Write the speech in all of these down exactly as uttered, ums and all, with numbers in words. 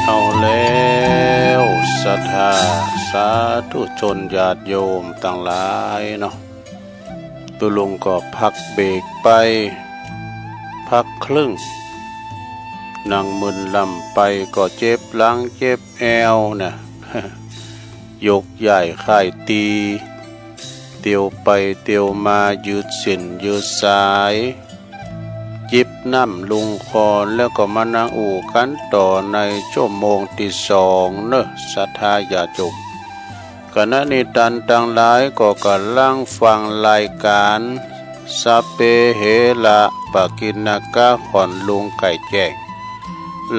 เอาแล้ว ศรัทธาสาธุชนญาติโยมตังหลายเนาะ ตุ๊ลุงก็พักเบรกไป พักครึ่ง นั่งมึนลำไปก็เจ็บหลังเจ็บแอวนะ ยกย้ายค่ายตี๋ เตียวไปเตียวมายืดเส้นยืดสาย จิบน้ำลงคอแล้วก็มานั่งอู้กั๋นต่อในชั่วโมงตี้สองเนาะ ศรัทธาญาติโยม ขณะนี้ต้านตังหลายก็ก่ำลังฟังรายก๋าน สัพเพเหระปะกิณณกะ ขวัญลุงไก่แจ้ง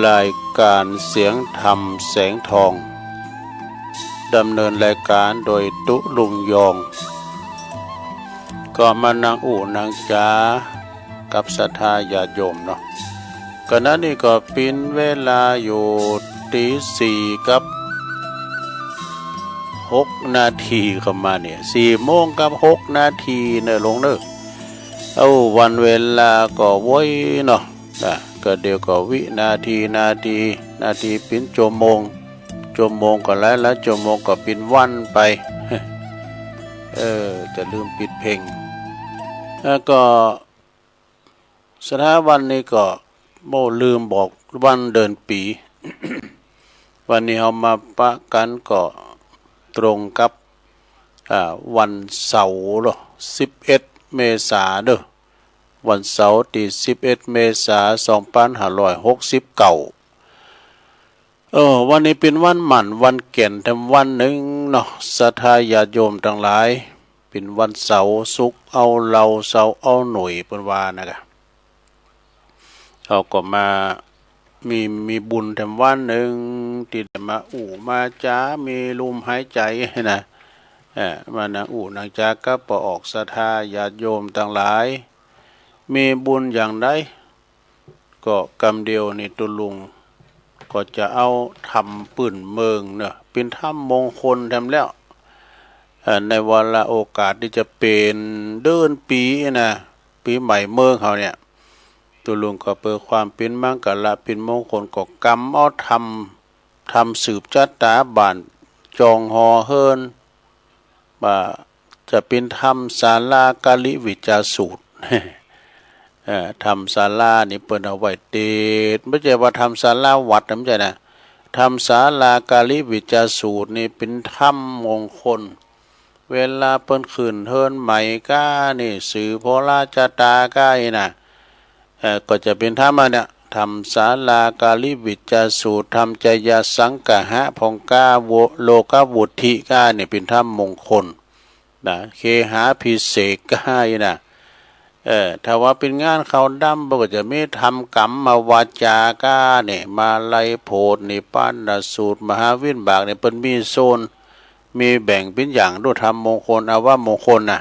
รายก๋านเสียงธรรมแสงทอง ดำเนินรายก๋านโดยตุ๊ลุงยอง ก็มานั่งอู้นั่งจ๋ากับศรัทธาญาติโยมเนาะ ขณะนี้ก็เป๋นเวลาอยู่ตี๋สี่กับหกนาทีเข้ามาเนี่ย สี่โมงกับหกนาทีเนาะลุงเนาะ เอ้า วันเวลาก็ไวเนาะ นะ ก็เดี๋ยวก็วินาที นาที นาทีเป๋นชั่วโมง ชั่วโมงก็หลาย หลายชั่วโมงก็เป๋นวันไป เออ จะลืมปิดเพลง แล้วก็ศรัทธาวันนี้ก็ โอ้ ลืมบอกวันเดือนปี๋ วันนี้เฮามาปะกั๋นก็ตรงกับ อ่า วันเสาร์เนาะ สิบเอ็ดเมษาเนาะ วันเสาร์ตี้สิบเอ็ดเมษา สองปันห้าร้อยหกสิบเก้า เออ วันนี้เป๋นวันหมั่นวันแก่นแถมวันนึ่งเนาะ ศรัทธาญาติโยมตังหลาย เป๋นวันเสาร์ ศุกร์เอาเหล้า เสาร์เอาหนุ่ย เปิ้นว่านะกะ เฮาก็มา มี มีบุญแถมวันนึ่ง ตี้ได้มาอู้มาจ๋า มีลมหายใจ๋นะ เออ มานั่งอู้นั่งจ๋ากับป้อออกศรัทธาญาติโยมตังหลาย มีบุญอย่างใด ก็กำเดียวนี้ตุ๊ลุงก็จะเอาธรรมปื้นเมืองเนาะ เป๋นธรรมมงคลแถมแล้ว เอ่อ ในวาระโอกาสตี้จะเป๋นเดือนปี๋นะ ปี๋ใหม่เมืองเฮาเนี่ย ตุ๊ลุงก็เปิดความเป๋นมังคละเป๋นมงคล ก็กำเอาธรรม ธรรมสืบจะต๋าบ้าน จองหอเฮือน ว่าจะเป๋นธรรมศาลาการิวิจจาสูตร เอ่อ ธรรมศาลานี่เปิ้นเอาไว้เตสน์ บ่ใจ้ว่าธรรมศาลาวัดนะ บ่ใจ้นะ ธรรมศาลาการิวิจจาสูตรนี่เป๋นธรรมมงคล เวลาเปิ้นขึ้นเฮือนใหม่ก้านี่ สืบโหราจะต๋าก้าอี้นะ เอ่อ ก็จะเป๋นธรรมอันเนี่ย ธรรมศาลาการิวิจจาสูตร ธรรมจยสังกหะ พ่องก้า โว โลกวุตถิก้าเนี่ย เป๋นธรรมมงคลนะ เคหาภิเษกก้าอี้นะ เออ ถ้าว่าเป๋นงานขาวดำ เปิ้นก็จะมีธรรมกัมมวาจาก้าเนี่ย มาลัยโผฏฐิ นิพพานสูตร มหาวิบากเนี่ย เปิ้นมีโซน มีแบ่งเป๋นอย่าง ดูธรรมมงคล อวมงคลน่ะ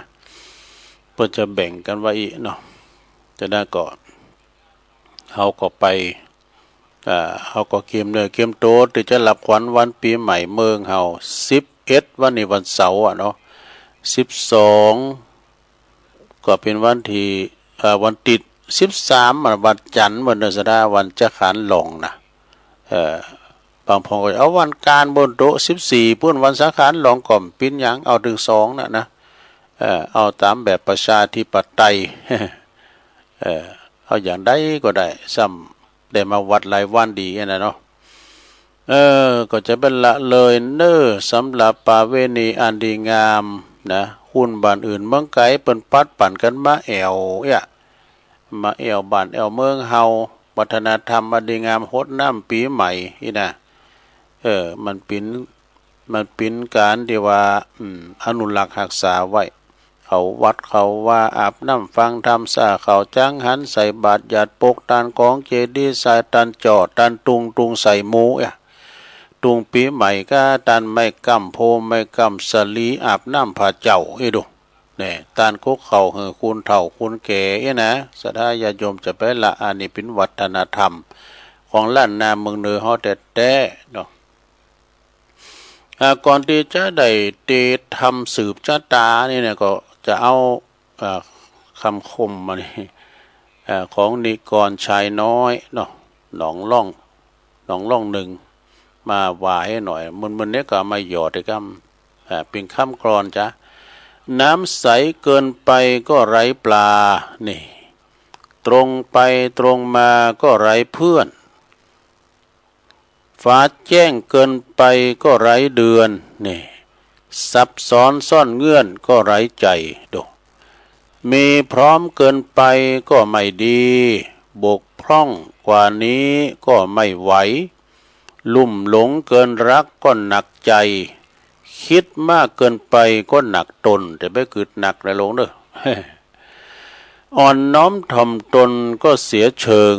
เปิ้นจะแบ่งกั๋นไว้อี้เนาะ ฉะนั้นก็ เฮาก็ไป อ่า เฮาก็เกียมเนื้อเกียมตั๋วตี้จะรับขวัญวันปี๋ใหม่เมืองเฮา สิบเอ็ด วันนี้วันเสาร์อะเนาะ สิบสอง ก็เป๋นวันตี้ อ่า วันติ๊ด สิบสาม อะ วันจันทร์ เปิ้นเอิ้นศรัทธา วันสังขารหลวงนะ เอ่อ บางพ่องก็เอาวันก๋านปู้นโต๊ะ สิบสี่ ปู้น วันสังขารหลวง ก็บ่เป๋นหยัง เอาเถิงสองน่ะนะ เอ่อ เอาต๋ามแบบประชาธิปไตย เอ่อ เอาอย่างใดก็ได้ ซ้ำได้มาวัดหลายวันดีอะนะเนาะ เออ ก็จะบ่ละเลยเน่อ สำหรับประเวณีอันดีงามนะ คนบ้านอื่นเมืองไก๋เปิ้นปัดปั๋นกั๋นมาแอ่วเอี้ย มาแอ่วบ้านแอ่วเมืองเฮา วัฒนธรรมอันดีงามฮดน้ำปี๋ใหม่อี้นะ เออ มันเป๋น มันเป๋นก๋านตี้ว่า อืม อนุรักษ์ฮักษาไว้ เข้าวัดเข้าวา อาบน้ำฟังธรรม สาเข้าจังหัน ใส่บาตรหยาดปก ตานก๋องเจดีย์ ใส่ตานจ่อ ตานตุง ตุงใส่หมูอะ ตุงปี๋ใหม่ก้า ตานไม้ก้ำโพธิ์ ไม้ก้ำสาลี อาบน้ำพระเจ้า อี้ดู แน่ ตานคุกเข่าหื้อคนเฒ่าคนแก่อี้นะ ศรัทธาญาติโยมจะบ่ละ อันนี้เป๋นวัฒนธรรมของล้านนาเมืองเหนือเฮาแต๊ๆ เนาะ อ่า ก่อนตี้จะได้เตสน์ธรรมสืบจะต๋านี่เนี่ย ก็จะเอา อ่า คำคมมานี่ อ่า ของนิกรชายน้อยเนาะ หนองล่อง หนองล่องนึ่ง มาว่าหื้อหน่อย มื้อๆ นี้ก็เอามาหยอดตวยกั๋น อ่า เป๋นคำกลอนจ๊ะ น้ำใสเกินไปก็ไร้ปลา นี่ ตรงไปตรงมาก็ไร้เพื่อน ฟ้าแจ้งเกินไปก็ไร้เดือน นี่ ซับซ้อนซ่อนเงื่อนก็ไร้ใจ๋ ดู มีพร้อมเกินไปก็ไม่ดี บกพร่องกว่านี้ก็ไม่ไหว ลุ่มหลงเกินรักก็หนักใจ๋ กึ๊ดมากเกินไปก็หนักตน แต่บ่กึ๊ดหนักนะโลงเน่อ อ่อนน้อมถ่อมตนก็เสียเชิง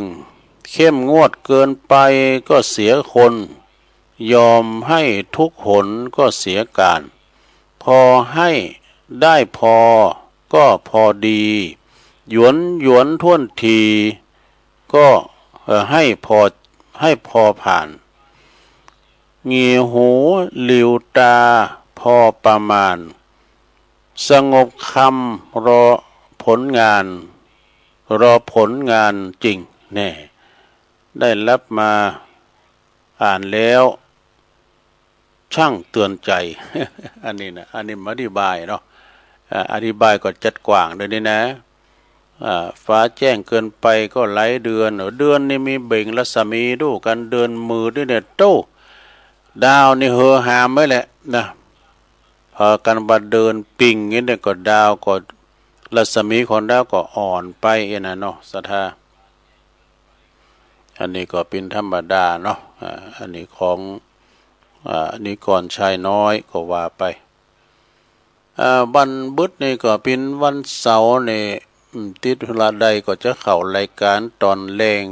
เข้มงวดเกินไปก็เสียคน ยอมให้ทุกหนก็เสียก๋าน พอให้ได้พอก็พอดี หยวนหยวนถ้วนที ก็ เอ่อ ให้พอ ให้พอผ่าน หงี่หูหลิวตาพอประมาณ สงบคำรอผลงาน รอผลงานจริง แน่ ได้รับมาอ่านแล้ว ช่างเตือนใจ๋ อันนี้นะ อันนี้มาอธิบายเนาะ อ่า อธิบายก็จัดกว้างเดี๋ยวนี้นะ อ่า ฟ้าแจ้งเกินไปก็ไร้เดือน เดือนนี่มีเบ่งรัศมีดูกั๋น เดือนมืดนี่เนี่ย โต้ ดาวนี่เฮอหามไว้แหละนะ พากั๋นว่าเดือนปิงอย่างนี้เนี่ยก็ดาวก็ รัศมีของดาวก็อ่อนไปเองนะเนาะ ศรัทธา อันนี้ก็เป๋นธรรมดาเนาะ อ่า อันนี้ของ อ่า นิกรชายน้อยก็ว่าไป อ่า วันบึดนี่ก็เป๋นวันเสาร์นี่ อืม ติดธุระใดก็จะเข้ารายก๋านต๋อนแลง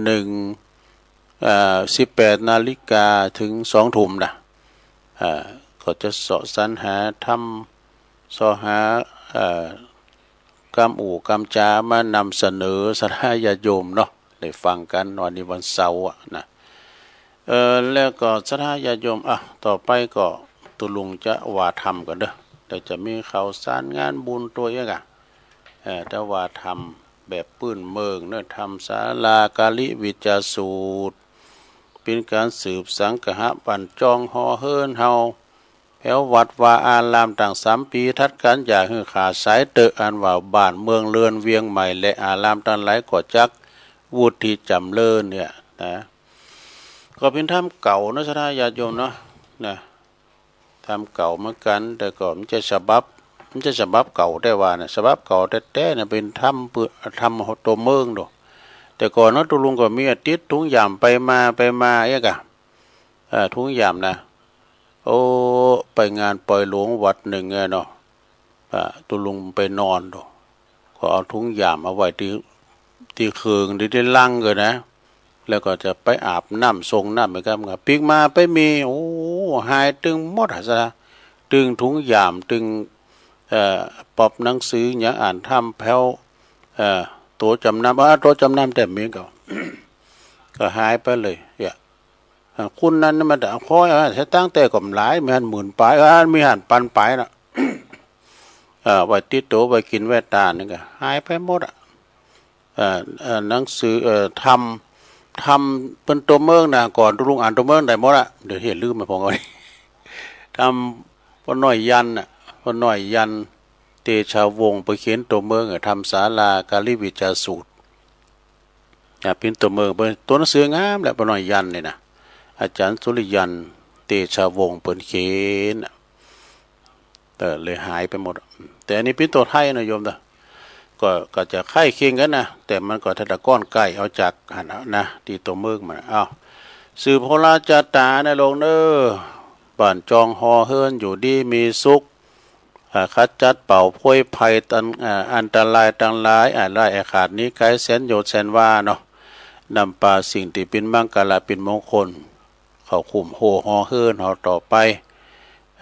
นึ่ง อ่า สิบแปดนาฬิกาเถิงสองทุ่มนะ อ่า ก็จะเซาะสรรหาธรรม เซาะหา อ่า กำอู้กำจ๋ามานำเสนอศรัทธาญาติโยมเนาะ ได้ฟังกั๋น วันนี้วันเสาร์อะนะ เอ่อ แล้วก็ศรัทธาญาติโยม อ่ะ ต่อไปก็ตุ๊ลุงจะว่าธรรมก่อนเน่อ เดี๋ยวจะมีข่าวสารงานบุญตวยอะก่ะ เอ่อ แต่ว่าธรรมแบบปื้นเมืองเน่อ ธรรมศาลาการิวิจจสูตร เป๋นก๋านสืบสังคหะบั้นจองห่อเฮือนเฮา แผววัดวาอารามตั้งสามปี๋ถัดกั๋น อย่าหื้อขาดสายเต๊อะ อันว่าบ้านเมืองเรือนเวียงใหม่และอารามตังหลายก็จักวุฒิจ๋ำเริญเนี่ยนะ ก็เป๋นธรรมเก่าเนาะ ศรัทธาญาติโยมเนาะ นะ ธรรมเก่าเหมือนกั๋น แต่ก็บ่ใจ้ฉบับ บ่ใจ้ฉบับเก่าแต๊ว่านะ ฉบับเก่าแต๊ๆ น่ะเป๋นธรรมปื้น ธรรมตั๋วเมืองโด แต่ก่อนเนาะ ตุ๊ลุงก็มีอะ ติดถุงหย่ามไปมา ไปมาเอ๊ะก่ะ เอ่อ ถุงหย่ามนะ โอ้ ไปงานปอยหลวงวัดนึ่งอะเนาะ อ่า ตุ๊ลุงไปนอนโด ก็เอาถุงหย่ามมาไว้ตี้ ตี้เคิง ตี้ ตี้ลังก่อนะ แล้วก็จะไปอาบน้ำ ส่งน้ำไปกับ ปิ๊กมาไปมี โอ้ หายตึงหมดอะ ศรัทธา ตึงถุงหย่าม ตึง เอ่อ ปอบหนังสือหยังอ่านธรรมแผว เอ่อ ตั๋วจ๋ำนำ อ่า ตั๋วจ๋ำนำแต๊มีก่อ ก็หายไปเลยเนี่ย อ่า คุณนั้นมันแต่คอย อ่า ใช้ตังค์แต่ก็บ่หลาย มีหั้นหมื่นป๋าย อ่า มีหั้นปันป๋ายน่ะ เอ่อ ไว้ติดตั๋ว ไว้กิ๋นไว้ตานนี่ก็หายไปหมดอะ เอ่อ เอ่อ หนังสือ เอ่อ ธรรม ธรรมเป๋นตั๋วเมืองนะ ก่อนตุ๊ลุงอ่านตั๋วเมืองได้หมดอะ เดี๋ยวเหียลืมไปผมก็ ธรรมป้อน้อยยันน่ะ ป้อน้อยยัน เตชะวงศ์ เปิ้นเขียนตั๋วเมืองอะ ธรรมศาลาการิวิจจสูตร อ่ะ เป๋นตั๋วเมือง เปิ้นตั๋วหนังสืองามแหละ ป้อน้อยยันนี่นะ อาจ๋ารย์สุริยันต์ เตชะวงศ์ เปิ้นเขียนอะ เออ เลยหายไปหมดอะ แต่อันนี้เป๋นตั๋วไทยนะโยมนะ ก็ ก็จะใก้เคียงกั๋นนะ แต่มันก็ถ้าตะก้อนใก้เอาจากหั้นนะ ตี้ตั๋วเมืองมัน อ้าว สืบโหราจาต๋านะโลงเน่อ บ้านจองห่อเฮือนอยู่ดีมีสุข อ่า ขจัดเป่าพวยภัยตัง อ่า อันตรายตังหลาย อาฆาตอาฆาตหนีไก๋แสนโยชน์แสนวาเนาะ นำปาสิ่งตี้เป๋นมังคละเป๋นมงคล เข้าคุ้มโฮ่ห่อเฮือนเฮาต่อไป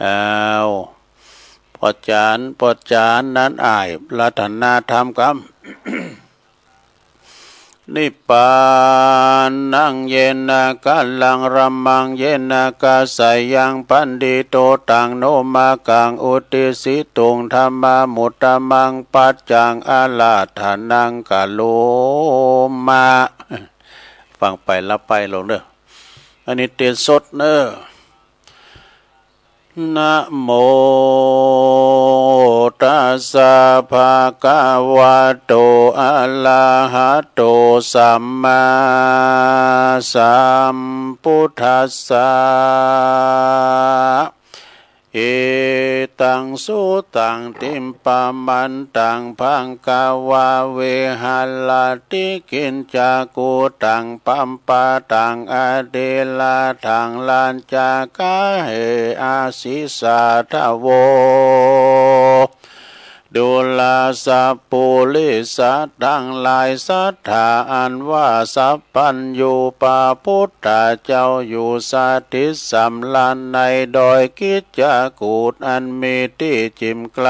อ้าว ป้อจ๋ารย์ ป้อจ๋ารย์ นั้นอ้ายอาราธนาธรรมกำ นิพพานัง เยนะ กะลัง รัมมัง เยนะ กะสะยัง ปัณฑิโต ตัง โน มะกัง อุตติสสิตุง ธัมมานุตตะมัง ปัจจัง อาราธนัง กะโรมะ ฟังไปหลับไปโลงเน่อ อันนี้เตสน์สดเน่อ นะโมตัสสะ ภะคะวะโต อะระหะโต สัมมาสัมพุทธัสสะ เอตัง สุตัง ติปะมันตัง ภังกะวา วิหะระติ กิจจากุตัง ปัปปะตัง อะทิระถัง รัจจาคะ เห อะสิสาทะโว ดูราสะปุริสะตังหลาย สัตถาอันว่าสัพพัญญู พระพุทธเจ้าอยู่สถิตสำราญในดอยกิจจากูฏอันมีตี้จิ่มไกล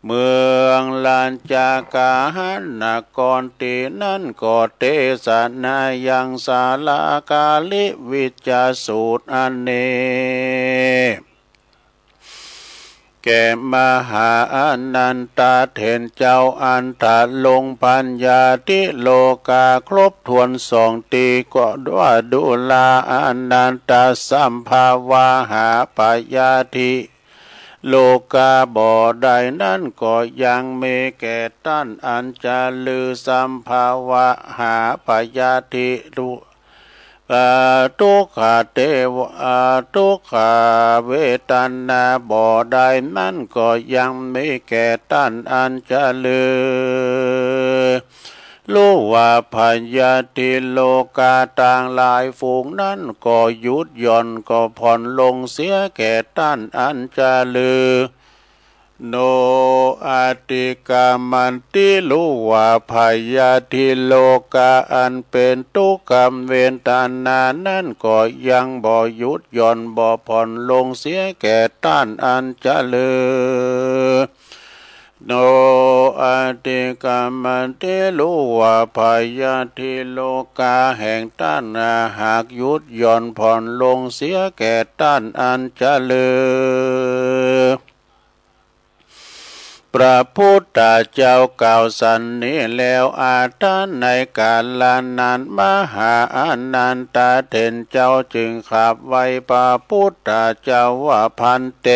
เมืองรัจจาคะนคร ตี้นั้นก็เตสนายังสาลาการิวิจจสูตรอันนี้ แก่มหาอานันทะเถรเจ้า อันตะลงปัญญาทิโลกาครบถ้วนสองตี้ ก็ว่าดูราอานันทะ สัมภาวาหาปยาธิโลกาบ่ได้นั้น ก็ยังมีแก่ต้านอันจะลือ สัมภาวาหาปยาธิลุ เอ่อ ทุกขเทวะ เอ่อ ทุกขเวทนาบ่ได้นั้น ก็ยังมีแก่ต้านอันจะลือ รู้ว่าพยาธิโลกาตังหลายฝูงนั้น ก็หยุดหย่อนก็ผ่อนลงเสียแก่ต้านอันจะลือ โนอะติกะมันติ รู้ว่าพยาธิโลกาอันเป๋นทุกขเวทนานั้น ก็ยังบ่หยุดหย่อนบ่ผ่อนลงเสียแก่ต้านอันจะลือ โนอะติกะมันติ รู้ว่าพยาธิโลกาแห่งต้านหากหยุดหย่อนผ่อนลงเสียแก่ต้านอันจะลือ พระพุทธเจ้ากล่าวสันนี้แล้ว อัตถะ ในกาละนั้น มหาอานันทะเถรเจ้าจึงกราบไหว้พระพุทธเจ้าว่า ภันเต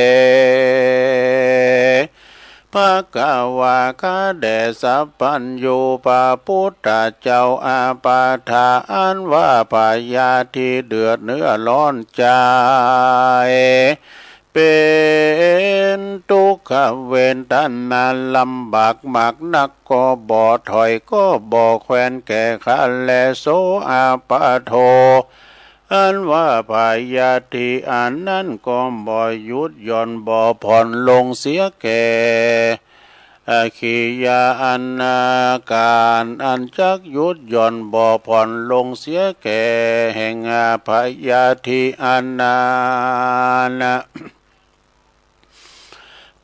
ภะคะวา ข้าแด่สัพพัญญูพระพุทธเจ้า อะปาทะ อันว่าพยาธิเดือดเนื้อร้อนใจ๋ เป๋นทุกขเวทนาลำบากมากนัก ก็บ่ถอยก็บ่แควนแก่ข้าแล โส อะปาโท อันว่าพยาธิอันนั้นก็บ่หยุดหย่อนบ่ผ่อนลงเสียแก่ อะ กิริยาอันนา ก๋านอันจักหยุดหย่อนบ่ผ่อนลงเสียแก่แห่ง อะ พยาธิอันนั้น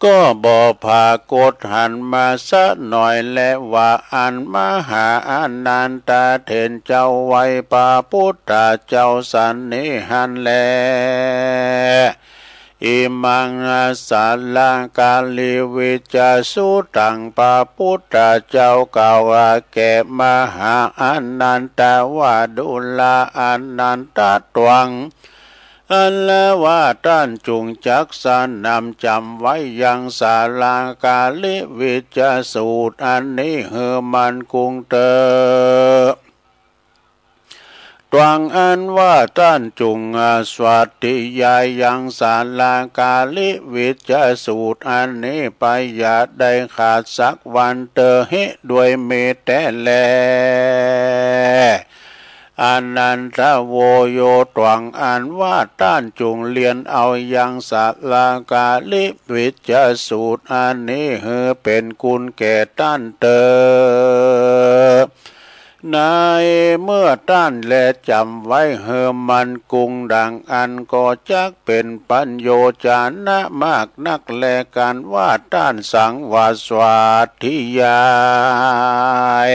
ก็บ่ปรากฏหันมาสักหน่อยแล ว่าอั้น มหาอานันทะเถรเจ้าไหว้พระพุทธเจ้าสันนี้หั้นแล อิมัง สาลาการิวิจจสุตตัง พระพุทธเจ้ากล่าวแก่มหาอานันทะว่า ดูราอานันทะ ตวัง อันว่าต้านจุ่งจักสนำจ๋ำไว้ยังสาลาการิวิจจสูตรอันนี้หื้อมั่นคงเตอ ตวัง อันว่าต้านจุ่ง อา สาธยายยังสาลาการิวิจจสูตรอันนี้ไปอย่าได้ขาดสักวันเตอ หิ ด้วยมิตรแต๊แล อานันทะ โว โย ตวัง อันว่าต้านจุ่งเรียนเอายังสาลาการิวิจจสูตรอันนี้หื้อเป๋นคุณแก่ต้านเตอ ในเมื่อต้านแลจ๋ำไว้หื้อมั่นคงดังอั้น ก็จักเป๋นประโยชน์จะนะมากนักแล กันว่าต้านสังวาสสาธยาย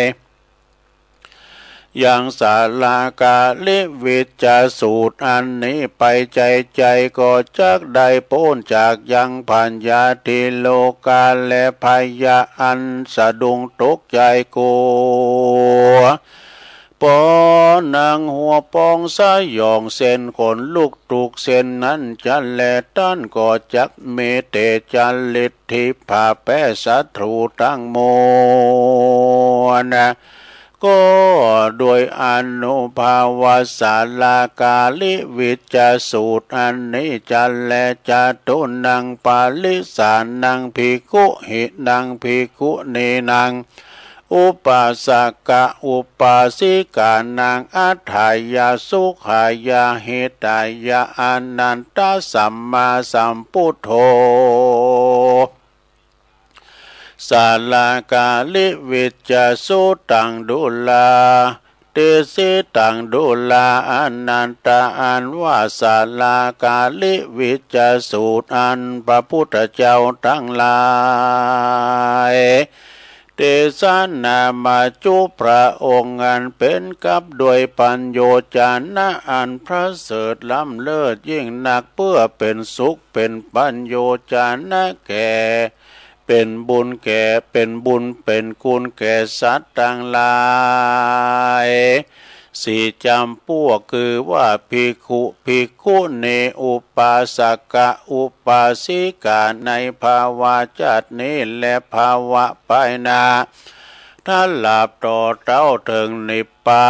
ยังสาลาการิวิจจสูตรอันนี้ไป ใจ๋ๆ ก็จักได้ป๊นจากยังพยาธิโลกาและพยาอันสะดุ้งตกใจ๋กั๋ว ผ ปอหนังหัวปองสยอง เส้นขนลุกทุกเส้นนั้นจะแล ต้านก็จักมีแต่จริตที่ผ่าแผ้ศัตรูตังมวลนะ ก็โดยอานุภาพสาลาการิวิจจสูตรอันนี้จะแล จตุนังปริสานังภิกขุหินังภิกขุณีนัง อุปาสกะอุปาสิกานัง อัฏฐายะสุขายะหิตายะ อนันตสัมมาสัมพุทโธ สาลาการิวิจจสุตังดูรา ติสสิตังดูรา อนันตะ อันว่าสาลาการิวิจจสูตรอันพระพุทธเจ้าตังหลาย เตสนามาจุ พระองค์อันเป๋นกับด้วยปัญโญชนะอันประเสริฐล้ำเลิศยิ่งนัก เปื้อเป๋นสุขเป๋นปัญโญชนะแก่ เป๋นบุญแก่ เป๋นบุญเป๋นคุณแก่สัตว์ตังหลาย สี่จ๋ำพวก คือว่าภิกขุ ภิกขุณี อุปาสกะ อุปาสิกา ในภวชาตินี้และภวไปหน้า ตราบต่อเต้าเถิงนิพพา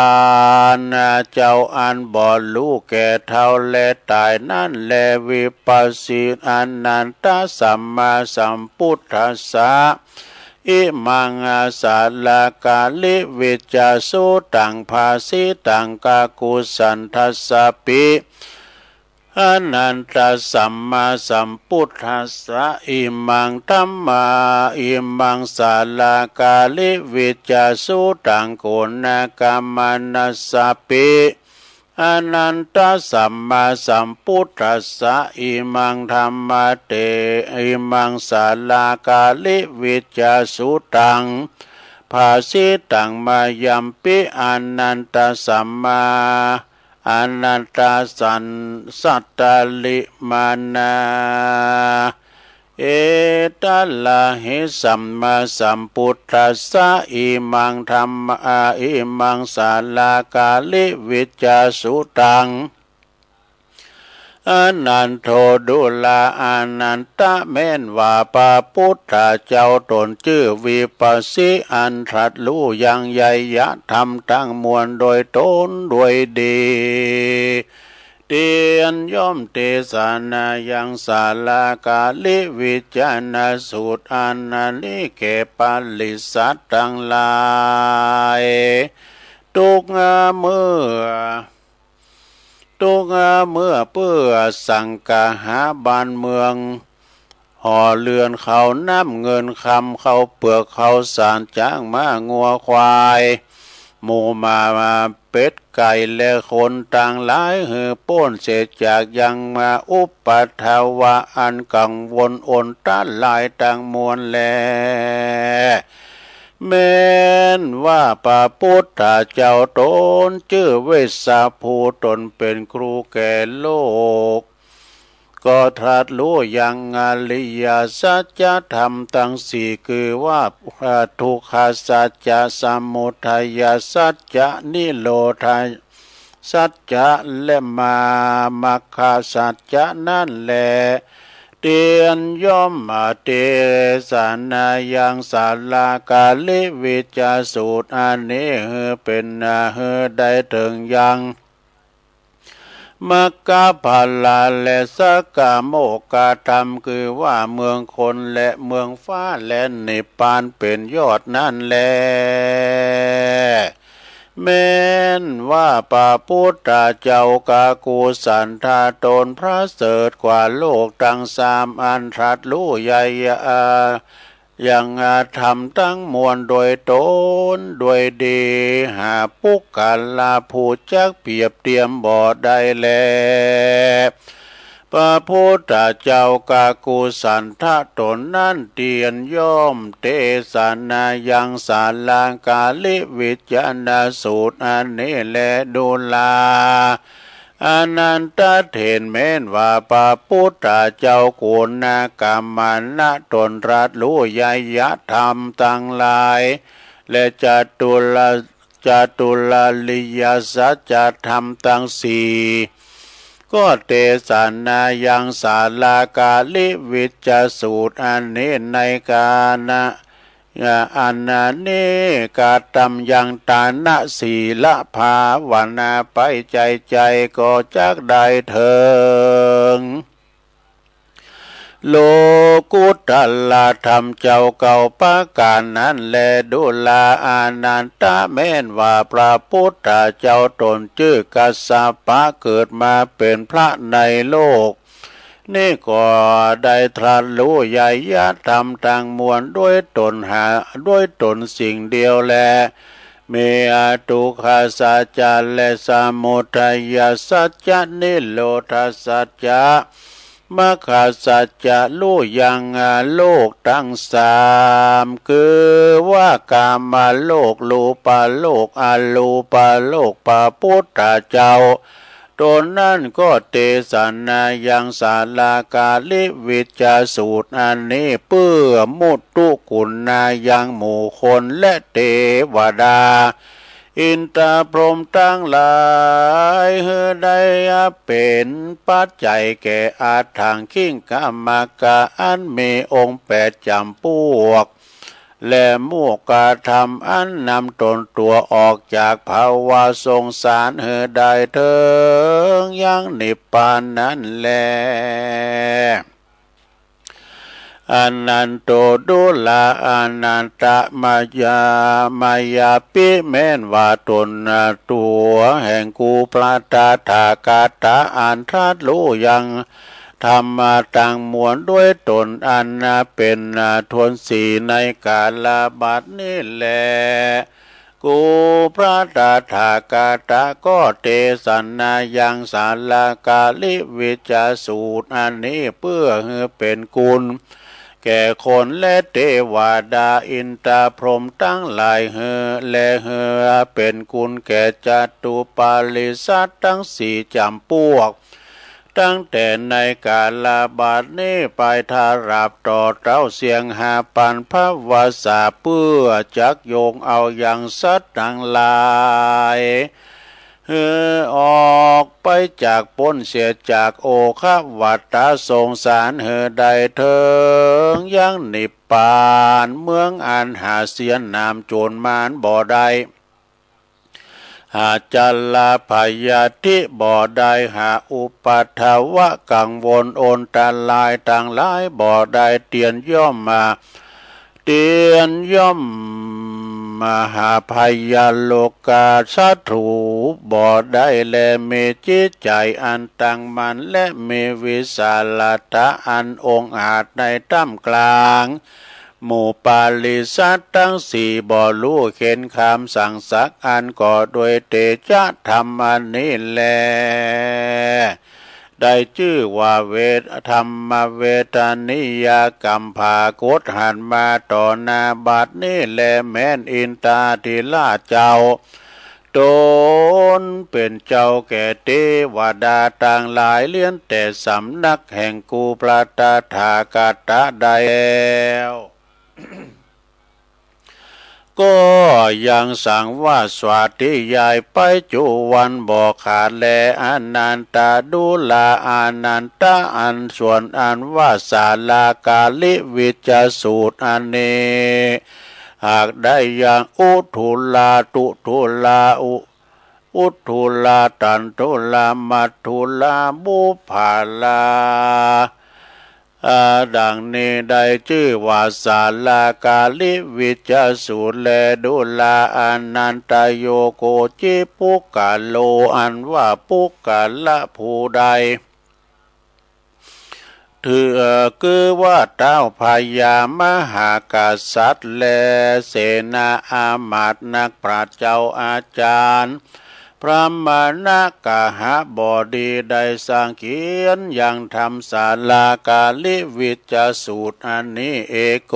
น เจ้าอันบ่ฮู้แก่เฒ่าและต๋ายนั้นแล วิปัสสิ อนันตสัมมาสัมพุทธัสสะ อิมังสาลาการิวิจจสุตังภาสิตังกากุสันทัสสะปิ อนันตสัมมาสัมพุทธัสสะ อิมังธัมมา อิมังสาลาการิวิจจสุตังโกณากัมมานัสสะปิ อนันตสัมมาสัมพุทธัสสะ อิมังธัมมาเต อิมังสาลาการิวิจจสุตังภาสิตังมายัมปิ อนันตสัมมา อนันตสันสัตตริมานา เอตะละหิสัมมาสัมพุทธัสสะ อิมังธัมมา อิมังสาลาการิวิจจสุตัง อนันโทดูรา อนันตะ แม้นว่าพระพุทธเจ้าต๋นจื้อวิปัสสิ อันตรัสฮู้ยังไยยะธรรมตังมวลโดยต๋นโดยดี เตียนย่อมเตสนายังสาลาการิวิจจนสูตรอันนี้แก่ปริษัทตังหลาย ตุ๊กเมื่อ ตุ๊กเมื่อเปื้อสังคาหาบ้านเมือง หอเฮือนข้าวน้ำเงินคำ ข้าวเปลือกข้าวสาร จ๊างม้างัวควาย หมูหมาเป็ดไก่และคนตังหลาย หื้อป๊นเสียจากยังมาอุปัทวะอันกังวลอนตรายตังมวลแล แม้นว่าพระพุทธเจ้าต๋นจื้อเวสสะภู ต๋นเป๋นครูแก่โลก ก็ตรัสฮู้ยังอริยสัจธรรมตังสี่ คือว่า ทุกขสัจจะ สมุทัยสัจจะ นิโรธสัจจะ และมามรรคสัจจะนั้นแล เตียนย่อมมาเตสนายังสาลาการิวิจจสูตรอันนี้ หื้อเป๋นนา หื้อได้เถิงยัง มรรคผลและสกโมคคธรรม คือว่าเมืองคนและเมืองฟ้าและนิพพานเป๋นยอดนั้นแล แม้นว่าพระพุทธเจ้ากากุสันทะต๋นประเสริฐกว่าโลกตังสามอันตรัสฮู้ยัง ยังธรรมตังมวลโดยต๋นโดยดี หาปุคคละผู้จักเปรียบเตียมบ่ได้แล พระพุทธเจ้ากากุสันทะต๋นนั้นเตียนย่อมเตสนายังสาลาการิวิจจนสูตรอันนี้แล ดูรา อนันทะเถร แม้นว่าพระพุทธเจ้าโกณากัมมานะต๋นตรัสฮู้ยังยะธรรมตังหลาย และจตุร จตุราริยสัจธรรมตังสี่ ก็เตสนายังสาลาการิวิจจสูตรอันนี้ในกาณะ อันนี้กระตำยังตานะศีลภาวนาไปใจ๋ๆ ก็จักได้เถิง โลกุตตรธรรมเจ้าเก้าประก๋านนั้นแล ดูราอานันทะ แม้นว่าพระปุทธเจ้าต๋นจื้อกัสสปะ เกิดมาเป๋นพระในโลกนี้ก็ได้ตรัสรู้ไยยธรรมตังมวลด้วยต๋นหา ด้วยต๋นสิ่งเดียวแล มีอทุกขสัจจะและสมุทัยสัจจะ นิโรธสัจจะ มรรคสัจจะ ฮู้ยังโลกตังสาม คือว่ากามโลก รูปโลก อรูปโลก พระปุทธเจ้าต๋นนั้นก็เตสนายังสาลาการิวิจจสูตรอันนี้ เปื้อมุทุกุณายังหมู่คนและเตวดา อินทร์พรหมตังหลาย หื้อได้เป๋นปัจจัยแก่อฏฐังขิกมรรคา อันมีองค์แปดจ๋ำปวก และมรรคธรรมอันนำตนตั๋วออกจากภวะสงสารหื้อได้เถิงยังนิพพานนั้นแล อนันโต ดูราอานันทะ มายา มายาปิ แม้นว่าต๋นตั๋วแห่งกู่พระตถาคตะอันตรัสฮู้ยังธรรมตังมวลด้วยต๋นอันเป๋นทวนสี่ในก๋าลบัดนี้แล กู่พระตถาคตะก็เตสนายังสาลาการิวิจจสูตรอันนี้ เปื้อหื้อเป๋นกุณแก่คนและเตวดา อินทร์พรหมตังหลายหื้อ และหื้อเป๋นกุณแก่จตุปาริษัทตังสี่จ๋ำปวก ตั้งแต่ในก๋าลบัดนี้ไปตราบต่อเต้าเสี้ยงห้าปันภวสา เปื้อจักโยงเอายังสัตว์ตังหลาย หื้อออกไปจากป๊นเสียจากโอฆวัฏฏะสงสาร หื้อได้เถิงยังนิพพาน เมืองอันหาเสียหนามโจ๋นมานบ่ได้ หาชราพยาธิบ่ได้ หาอุปัทวะกังวลอันตรายตังหลายบ่ได้ เตียนย่อมมา เตียนย่อมมาหาพยาโลกาศัตรูบ่ได้ และมีจิตใจ๋อันตั้งมั่น และมีวิสาลธะอันองอาจในท่ามกลาง หมู่ปาริษัทตังสี่ บ่ฮู้เข็ญคำสั่งสักอัน ก็ด้วยเตชะธรรมอันนี้แล ได้จื้อว่าเวท ธรรมเวทนิยกรรมผากฏหันมาต่อหน้าบัดนี้แล แม้นอินทาธิราชเจ้าต๋นเป๋นเจ้าแก่เตวดาตังหลาย เลี้ยนแต่สำนักแห่งกู่พระตถาคตะได้แล้ว ก็ยังสังวาสสาธยายไปจุวันบ่ขาดแล อนันทะ ดูราอานันทะ อันส่วนอันว่าสาลาการิวิจจสูตรอันนี้ หากได้ยังอุทุรา ทุทุรา อุ อุทุรา ตันทุรา มัทธุรา บุพพารา อ่า ดังนี้ได้จื้อว่าสาลาการิวิจจสูตรแล ดูราอานันทะ โย โกจิ ปุคคโล อันว่าปุคคละผู้ใด ถือ เอ่อ คือว่าท้าวพญามหากษัตริย์ และเสนาอามาตย์นักปราชญ์เจ้าอาจารย์ พราหมณกหบดีได้สร้างเขียนยังธรรมสาลาการิวิจจสูตรอันนี้ เอโก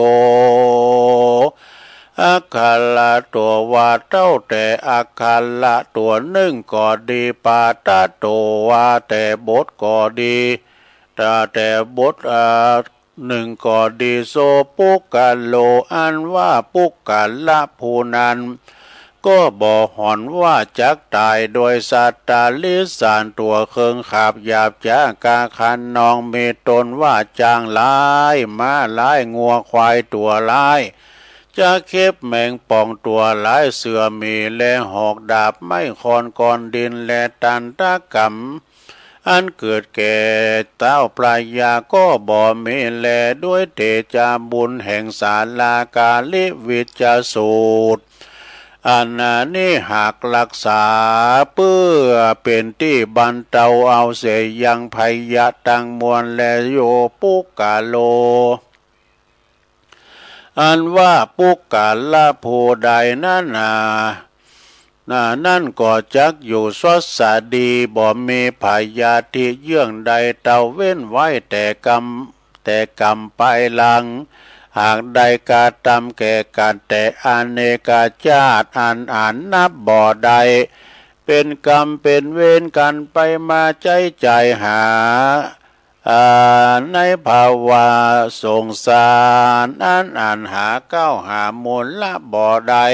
อักขระ ตัวว่าเต้าแต่อักขระตัวนึ่งก็ดี ปาฐะ ตัวว่าแต่บทก็ดี แต่ แต่บท เอ่อ นึ่งก็ดี โส ปุคคโล อันว่าปุคคละผู้นั้น ก็บ่ห่อนว่าจักต๋าย โดยสัตว์ตะริสสารตั๋วเคิงขาบหยาบจ๊ากาคะนอง มีต๋นว่าจ๊างหลาย ม้าหลาย งัวควายตั๋วหลาย จ๊าเข็บแมงป่องตั๋วหลาย เสือหมีและหอกดาบ ไม้ค้อนก้อนดินและตันตะกรรม อันเกิดแก่เต้าพระยาก็บ่มีแล ด้วยเตจาบุญแห่งสาลากาลิวิจจสูตร อันนี้หากรักษาเปื้อเป๋นตี้บรรเตาเอาเสียยังภัยยะตังมวลแล โยปุคคโล อันว่าปุคคละผู้ใดนั้นนา นา นั้นก็จักอยู่สวัสดี บ่มีภัยยาธิเยื่องใดเต้าเว้นไว้แต่กำ แต่กำไปหลัง หากได้กระตำแก่กั๋นแต่อเนกชาติ อันอาจนับบ่ได้ เป๋นกรรมเป๋นเวรกั๋นไปมาใจ๊จ่ายหา อ่า ในภาวะสงสาร อันอันหาเก๊าหามูลละบ่ได้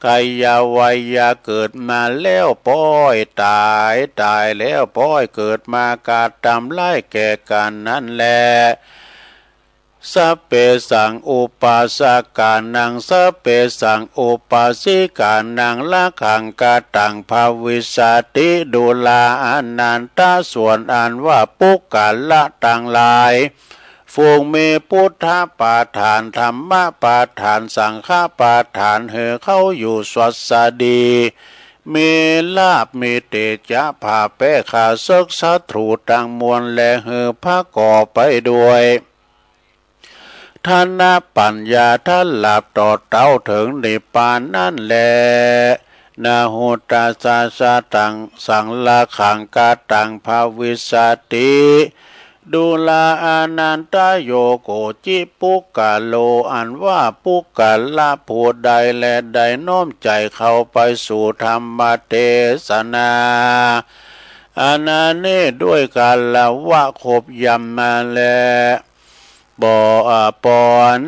กายาวัยยาเกิดมาแล้วป้อยต๋าย ต๋ายแล้วป้อยเกิดมา กระตำร้ายแก่กั๋นนั้นแล สัพเพสังอุปาสกานัง สัพเพสังอุปาสิกานัง รักขังกตังภวิสสติ ดูราอานันทะ ส่วนอันว่าปุคคละตังหลาย ฝูงมีพุทธประทาน ธรรมประทาน สังฆประทาน หื้อเขาอยู่สวัสดี มีลาภมีเตจา ผ่าแป๊ข้าศึกศัตรูตังมวล และหื้อประกอบไปด้วย ธนปัญญา ถลาบต่อเต้าเถิงนิพพานนั้นแล นะหุตตะสสะตัง สัง รักขังกตังภวิสสติ ดูราอานันทะ โยโกจิปุคคโล อันว่าปุคคละผู้ใดแล ได้น้อมใจ๋เข้าไปสู่ธรรมเตสนา อันนี้ด้วยกาละวะครบย่ำมาแล บ่ อ่า ปอ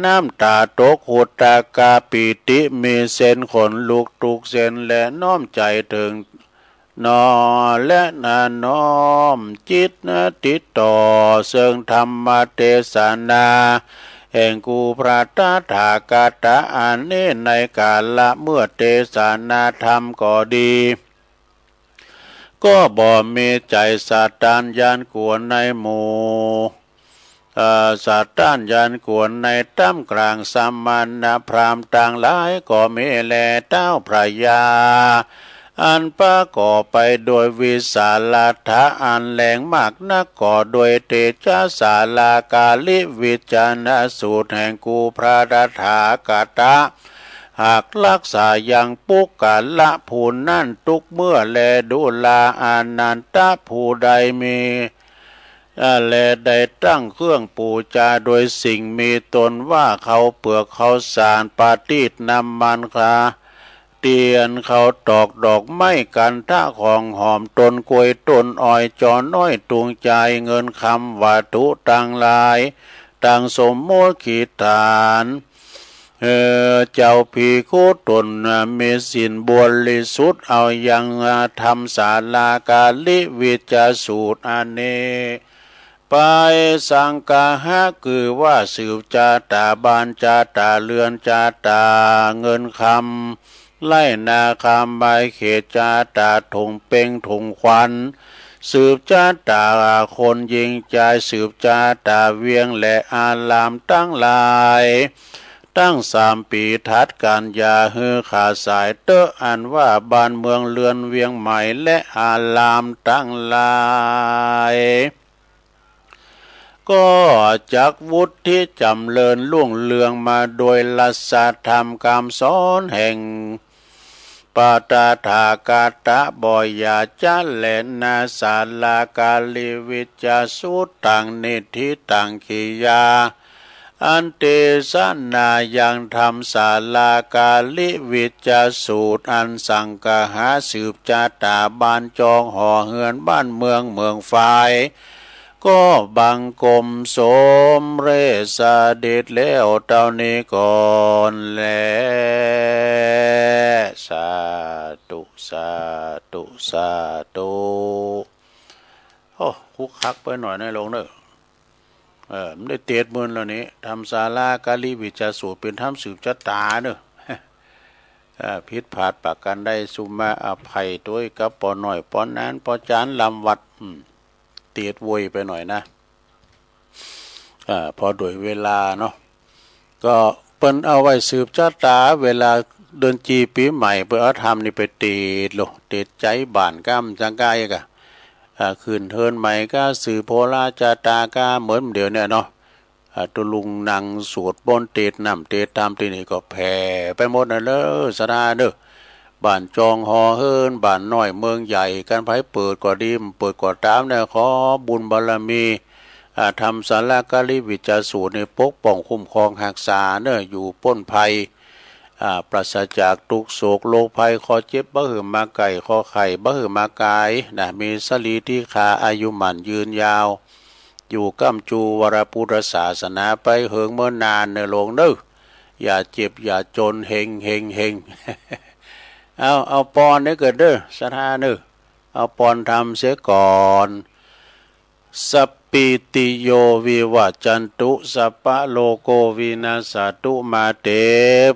น้ำต๋าตก หุตตะกะปีติ มีเส้นขนลุกทุกเส้น และน้อมใจ๋เถิงหนอ และนะน้อมจิตนะติดต่อเซิ่งธรรมเตสนา แห่งกู่พระตถาคตะ อันนี้ในกาละเมื่อเตสนาธรรมก็ดี ก็บ่มีใจ๋สะต้านหยาดกลัวในหมู่ เอ่อ สะต้านหยาดกลัวในต้ามกลางสมณพราหมณ์ตังหลายก็มีแล เต้าพระยา อันประกอบไปด้วยวิสาละทะอันแหลงมากนัก ก็ด้วยเตจาสาลากาลิวิจจสูตรแห่งกู่พระตถาคตะ หากรักษายังปุคคละผู้นั้นทุกเมื่อแล ดูราอานันทะ ผู้ใดมี อ่า และได้ตั้งเครื่องปู๋จาโดยสิ่งมีต้นว่าข้าวเปือก ข้าวสาร ประทีป น้ำมัน คา เตียน ข้าวตอก ดอกไม้ คันธะ ของหอม ต้นกล้วย ต้นอ้อย จอน้อย ตุงจาย เงินคำ วัตถุตังหลาย ตังสมโมฆิฐาน เออ เจ้าภิกขุต้นมีศีลบริสุทธิ์ เอายังธรรมสาลากาลิวิจจสูตรอันนี้ ไปสังคหะ คือว่าสืบจาต๋าบ้านจาต๋าเฮือนจาต๋าเงินคำ ไฮ่นาคาไม้เขตจาต๋าถุงเป็งถุงขวัญ สืบจาต๋าคนหญิงจาย สืบจาต๋าเวียงและอารามตังหลาย ตั้งสามปี๋ถัดกั๋น อย่าหื้อขาดสายเต๊อะ อันว่าบ้านเมืองเฮือนเวียงใหม่และอารามตังหลาย ก็จักวุฒิจ๋ำเริญรุ่งเรืองมาโดยรัสธรรมกำสอนแห่งพระตถาคตะ บ่อย่าจะแลนา สาลากาลิวิจจสูตรตังนิฏฐิตังกิริยา อันเตสนายังธรรมสาลากาลิวิจจสูตร อันสังคหะสืบจาต๋าบ้านจองหอเฮือนบ้านเมืองเมืองฝาย ก็บังคมสมเร็จเสด็จแล้วเต้านี้ก่อนแล สา สาธุ สาธุ โอ้ คึกคักไปหน่อยนะโยมเนอะ เออ มันได้เตศน์หมื่นแล้วนี่ ธรรมศาลา กาลีวิจจสูตร เป๋นธรรมสืบจะต๋าเนอะ เออ ผิดพลาดประก๋านใด สุมาอภัยตวยกับป้อน้อย ป้อหนาน ป้อจ๋ารย์ ลำวัด อืม เตศน์โวยไปหน่อยนะ อ่า พอโดยเวลาเนาะ ก็เปิ้นเอาไว้สืบจะต๋า เวลาเดือนจีปี๋ใหม่ เปิ้นเอาธรรมนี่ไปเตศน์โล เตศน์ใจ๋บ้านก้ำจังก้า อ่า ขึ้นเฮือนใหม่ก้า สืบโหราจะต๋าก้า เหมือนเดี๋ยวเนี้ยเนาะ อ่า ตุ๊ลุงนั่งสวดมนต์เตศน์น้ำเตศน์ธรรมตี้นี่ก็แผ่ไปหมดนั่นเนอะ ศรัทธาเนอะ บ้านจองหอเฮือน บ้านน้อยเมืองใหญ่ กั๋นใผเปิดก็ดี บ่เปิดก็ต๋ามเนี่ย ขอบุญบารมี อ่า ธรรมศาลากาลีวิจจสูตรนี่ปกป้องคุ้มครองฮักษาเนอะ อยู่ป๊นภัย อ่า ปราศจากตุ๊กข์โศกโรคภัย คอเจ็บบ่หื้อมาใก้ คอไข้บ่หื้อมากายนะ มีสะหลีตี้คา อายุหมั้นยืนยาว อยู่ก้ำจู๋วรปุทธศาสนาไปเหิงเมินนานเนอะโยมเนอะ อย่าเจ็บอย่าจน เฮงเฮงเฮง เอา เอาปอนเน่อเกิดเนอะ ศรัทธาเนอะ เอาปอนธรรมเสียก่อน สัพพีติโยวิวัจจันตุ สัพพะโรโควินัสสะตุ มาเต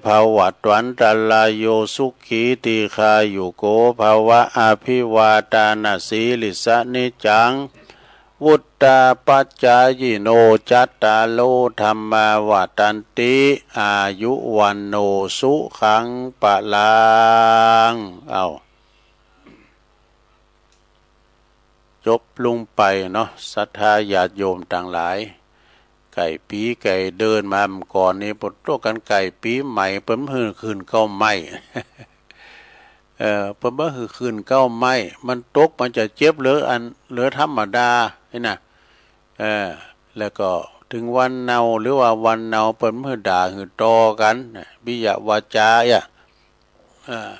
ภวัตวันตะราโย สุขีทีฆายุโกภวะ อภิวาทานะสีลิสสะนิจจัง วุฑฒาปะจายิโน จัตตาโรธัมมาวัฑฒันติ อายุวัณโณสุขังพะลัง เอา จบลงไปเนาะ ศรัทธาญาติโยมตังหลาย ใก้ปี๋ใก้เดือนมาก่อนนี่ ปะโต้กั๋นใก้ปี๋ใหม่ เปิ้นหื้อขึ้นเก๊าไม้ เออ เปิ้นบ่หื้อขึ้นเก๊าไม้ มันตกมันจะเจ็บเหลืออัน เหลือธรรมดานี่นะ เออ แล้วก็เถิงวันเนาหรือว่าวันเนา เปิ้นหื้อด่าหื้อตอกั๋นนะ ปิยวาจาอะ เออ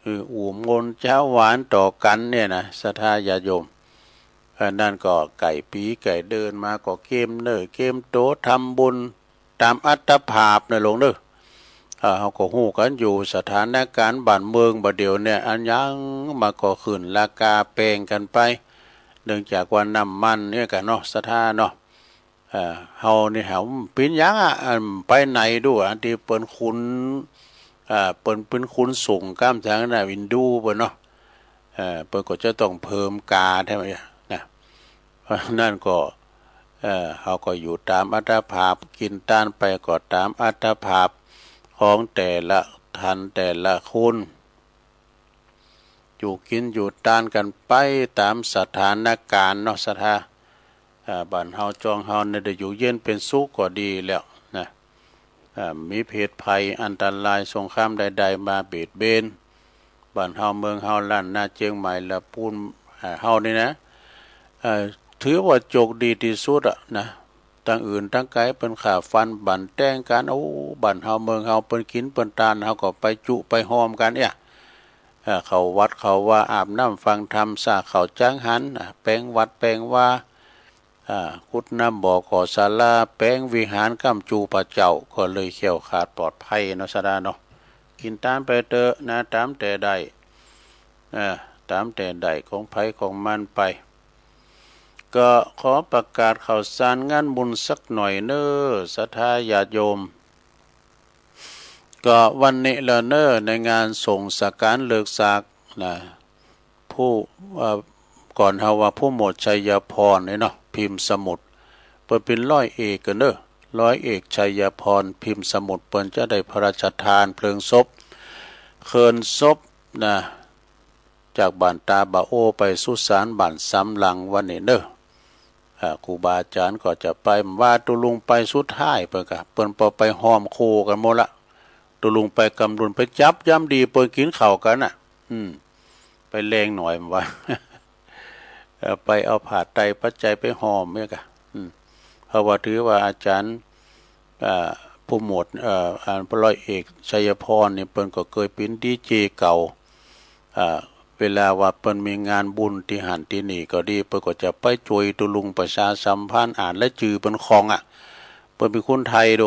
หื้ออู้มนจาหวานต่อกั๋นเนี่ยนะ ศรัทธาญาติโยม เออ นั่นก็ใก้ปี๋ใก้เดือนมาก็เกียมเนื้อเกียมตั๋วทำบุญ ต๋ามอัตภาพเนอะโยมเนอะ เอ่อ เฮาก็ฮู้กั๋นอยู่ สถานการณ์บ้านเมืองบ่าเดี่ยวเนี่ย อันหยังมันก็ขึ้นราคาแปงกั๋นไป เนื่องจากว่าน้ำมันเนี่ยกั๋นเนาะ ศรัทธาเนาะ เอ่อ เฮานี่หาเป๋นหยังอะ อันไปไหนดู อันตี้เปิ้นขน เอ่อ เปิ้น เปิ้นขนส่งก้ามทางน่ะ อินดูเปิ้นเนาะ เอ่อ เปิ้นก็จะต้องเพิ่มกาใช่ไหมนะ เพราะนั้นก็ เอ่อ เฮาก็อยู่ต๋ามอัตภาพ กิ๋นตานไปก็ต๋ามอัตภาพของแต่ละท่านแต่ละคน อยู่กิ๋นอยู่ตานกั๋นไปต๋ามสถานการณ์เนาะ ศรัทธา เอ่อ บ้านเฮาจองเฮาเนี่ยได้อยู่เย็นเป๋นสุขก็ดีแล้วนะ อ่า มีเพศภัยอันตรายสงครามใดๆ มาเบียดเบียนบ้านเฮาเมืองเฮาล้านนาเจียงใหม่ละปูน อ่า เฮานี่นะ เอ่อ ถือว่าโจคดีตี้สุดอะนะ ตังอื่นตังไกลเปิ้นฆ่าฟันบั่นแต้งกั๋น โอ้ บ้านเฮาเมืองเฮาเปิ้นกิ๋นเปิ้นตาน เฮาก็ไปจุไปฮอมกั๋นเนี่ย เอ่อ เข้าวัดเข้าวา อาบน้ำฟังธรรม สร้างเข้าจังหัน อ่า แป๋งวัดแป๋งวา อ่า ขุดน้ำบ่อก่อศาลา แป๋งวิหารก้ามจู๋พระเจ้า ก็เลยแคล้วคลาดปลอดภัยเนาะ ศรัทธาเนาะ กิ๋นตานไปเต๊อะนะ ต๋ามแต่ได้ อ่า ต๋ามแต่ได้ของใผของมันไป ก็ขอประกาศข่าวสารงานบุญสักหน่อยเน้อ ศรัทธาญาติโยม ก็วันนี้ละเน้อ ในงานส่งสังฆารเลิกสักนะ ผู้ เอ่อ ก่อนเฮาว่าผู้หมวดชัยพรนี่เนาะ พิมพ์สมุทร เปิ้นเป๋นร้อยเอกกั๋นเน้อ ร้อยเอกชัยพร พิมพ์สมุทร เปิ้นจะได้พระราชทานเพลิงศพ เคลื่อนศพนะ จากบ้านตาบ่าโอ้ไปสุสานบ้านสามหลังวันนี้เน้อ อ่า ครูบาอาจ๋ารย์ก็จะไป ว่าตุ๊ลุงไปสุดท้ายเปิ้นกะ เปิ้นปอไปฮอมคู่กั๋นหมดละ ตุ๊ลุงไปกำลุน ไปจับยามดีเปิ้นกิ๋นข้าวกั๋นน่ะ อืม ไปแลงหน่อยว่า เอ่อ ไปเอาผ้าไตรปัจจัยไปฮอมเนี่ยกะ อืม เพราะว่าถือว่าอาจ๋ารย์ อ่า ผู้หมวด เอ่อ อันร้อยเอกชัยพรนี่เปิ้นก็เกยเป๋นดีเจเก่า อ่า เวลาว่าเปิ้นมีงานบุญตี้หั้นตี้นี่ก็ดี เปิ้นก็จะไปจ้วยตุ๊ลุงประชาสัมพันธ์ อ่านรายจื้อเปิ้นคล่องอะ เปิ้นเป๋นคนไทยโด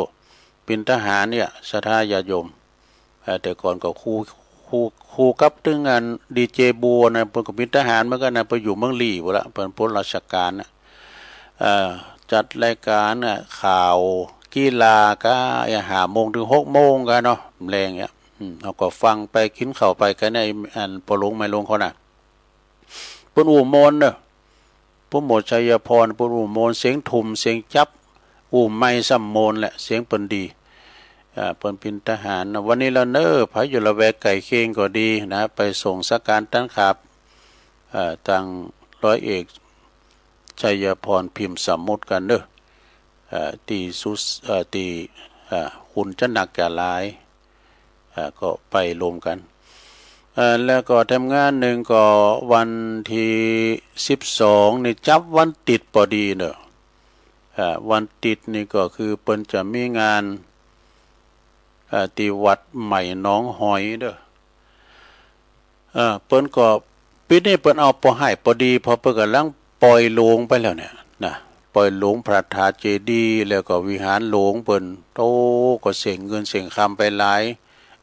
เป๋นทหารเนี่ย ศรัทธาญาติโยม เอ่อ แต่ก่อนก็ครู คู่ คู่กับตึงอันดีเจบัวนะ เปิ้นก็เป๋นทหารเหมือนกั๋นนะ ไปอยู่เมืองลี้ปู้นละ เปิ้นป๊นราชก๋านนะ เอ่อ จัดรายก๋านนะ ข่าวกีฬาก้า ห้าโมงเถิงหกโมงก้าเนาะ แลงเนี่ย อืม เฮาก็ฟังไป กิ๋นข้าวไปกั๋นเนี่ย อันป้อหลวงแม่หลวงเขานะ เปิ้นอู้ม่วนเนาะ โปรโมทชัยพร เปิ้นอู้ม่วน เสียงทุ่ม เสียงจั๊บ อู้ไมค์ซ้ำม่วนแหละ เสียงเปิ้นดี อ่า เปิ้นเป๋นทหารนะ วันนี้ละเน่อ ใผอยู่ละแวกใก้เคียงก็ดีนะ ไปส่งสังฆทานต้านขับ เอ่อ ตางร้อยเอกชัยพร พิมพ์สมุทรกั๋นเน่อ เอ่อ ตี้สุส- เอ่อ ตี้ เอ่อ คุณจะหนักจะหลาย อ่า ก็ไปรวมกั๋น อ่า แล้วก็แถมงานนึ่งก็วันตี้สิบสองนี่จั๊บวันติ๊ดปอดีเน่อ อ่า วันติ๊ดนี่ก็คือเปิ้นจะมีงาน อ่า ตี้วัดใหม่หนองหอยเน่อ เอ่อ เปิ้นก็ ปี๋นี้เปิ้นเอาปอฮ้ายปอดี เพราะเปิ้นก่ำลังป่อยโลงไปแล้วเนี่ยนะ ป่อยโลงพระธาตุเจดีย์ แล้วก็วิหารโลงเปิ้น โอ้ ก็เสี้ยงเงินเสี้ยงคำไปหลาย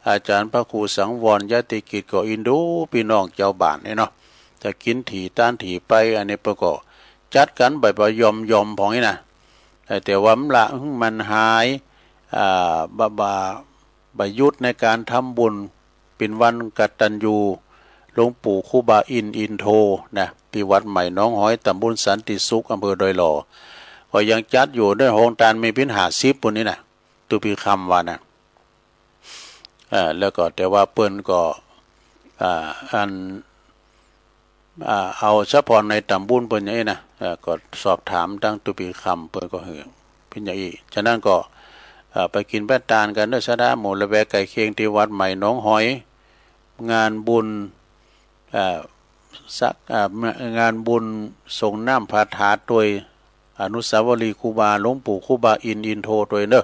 อาจ๋ารย์พระครูสังวร ญาติกิจก็อินดูปี้น้องจาวบ้านนี่เนาะ จะกิ๋นถี่ต้านถี่ไป อันนี้เปิ้นก็จัดกั๋นบ่ายๆ ย่อมๆ พ่องอี้นะ แต่ว่ามันละ มันหาย อ่า บ่า บ่า บ่หยุดในก๋านทำบุญ เป๋นวันกตัญญู หลวงปู่ครูบาอินทร์ อินโท นะ ตี้วัดใหม่หนองหอย ตำบลสันติสุข อำเภอดอยหล่อ ก็ยังจัดอยู่เน่อ โฮงตานมีเป๋นห้าสิบปู้นนี่นะ ตุ๊ปี๋ค่ำว่านะ เอ่อ แล้วก็แต่ว่าเปิ้นก็ อ่า อัน อ่า เอาเฉพาะในตำบลเปิ้นอย่างอี้นะ เอ่อ ก็สอบถามตางตุ๊ปี๋ค่ำ เปิ้นก็หื้อเป๋นอย่างอี้ ฉะนั้นก็ เอ่อ ไปกิ๋นไปตานกั๋นเน่อ ศรัทธาหมู่ละแวกใก้เคียงตี้วัดใหม่หนองหอย งานบุญ เอ่อ สัก เอ่อ งานบุญส่งน้ำพระธาตุตวย อนุสาวรีย์ครูบา หลวงปู่ครูบาอินทร์ อินโทตวยเน่อ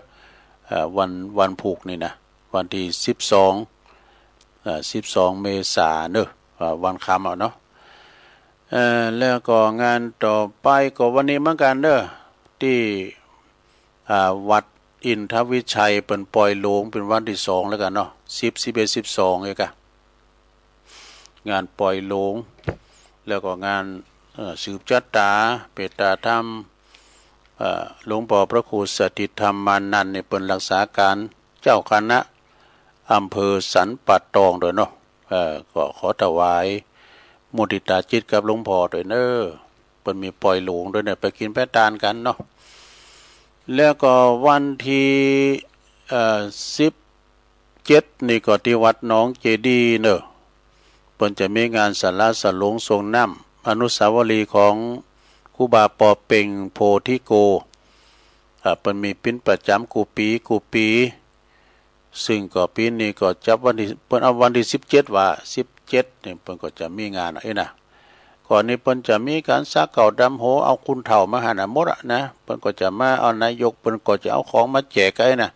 เอ่อ วัน วันพูกนี่นะ วันตี้สิบสอง เอ่อ สิบสองเมษาเน่อ เอ่อ วันค่ำเอาเนาะ เอ่อ แล้วก็งานต่อไปก็วันนี้เหมือนกั๋นเน่อ ตี้ อ่า วัดอินทวิชัยเปิ้นป่อยโลงเป๋นวันตี้สองแล้วกั๋นเนาะ สิบ สิบเอ็ด สิบสอง เอกะ งานป่อยโลง แล้วก็งาน เอ่อ สืบจะต๋า เมตต๋าธรรม เอ่อ หลวงป้อพระครูสถิตธรรมานันท์นี่เปิ้นรักษาก๋านเจ้าคณะอำเภอสันป่าตองตวยเนาะ เอ่อ ก็ขอถวายมุติตาจิตกับหลวงป้อตวยเน่อ เปิ้นมีป่อยโลงตวยเน่อ ไปกิ๋นไปตานกั๋นเนาะ แล้วก็วันตี้ เอ่อ สิบเจ็ด นี่ก็ตี้วัดหนองเจดีย์เน่อ เปิ้นจะมีงานสาราสรงส่งน้ำอนุสาวรีย์ของครูบาปอเป่งโพธิโก อ่า เปิ้นมีเป๋นประจ๋ำกู้ปี๋กู้ปี๋ ซึ่งก็ปี๋นี้ก็จับวันตี้ เปิ้นเอาวันตี้สิบเจ็ดว่า สิบเจ็ด นี่เปิ้นก็จะมีงานอะ อี้นะ ก่อนนี้เปิ้นจะมีก๋านสักเก้าดำหัว เอาคนเฒ่ามาหั้นน่ะหมดอะนะ เปิ้นก็จะมา เอานายกเปิ้นก็จะเอาของมาแจกไอ้นะ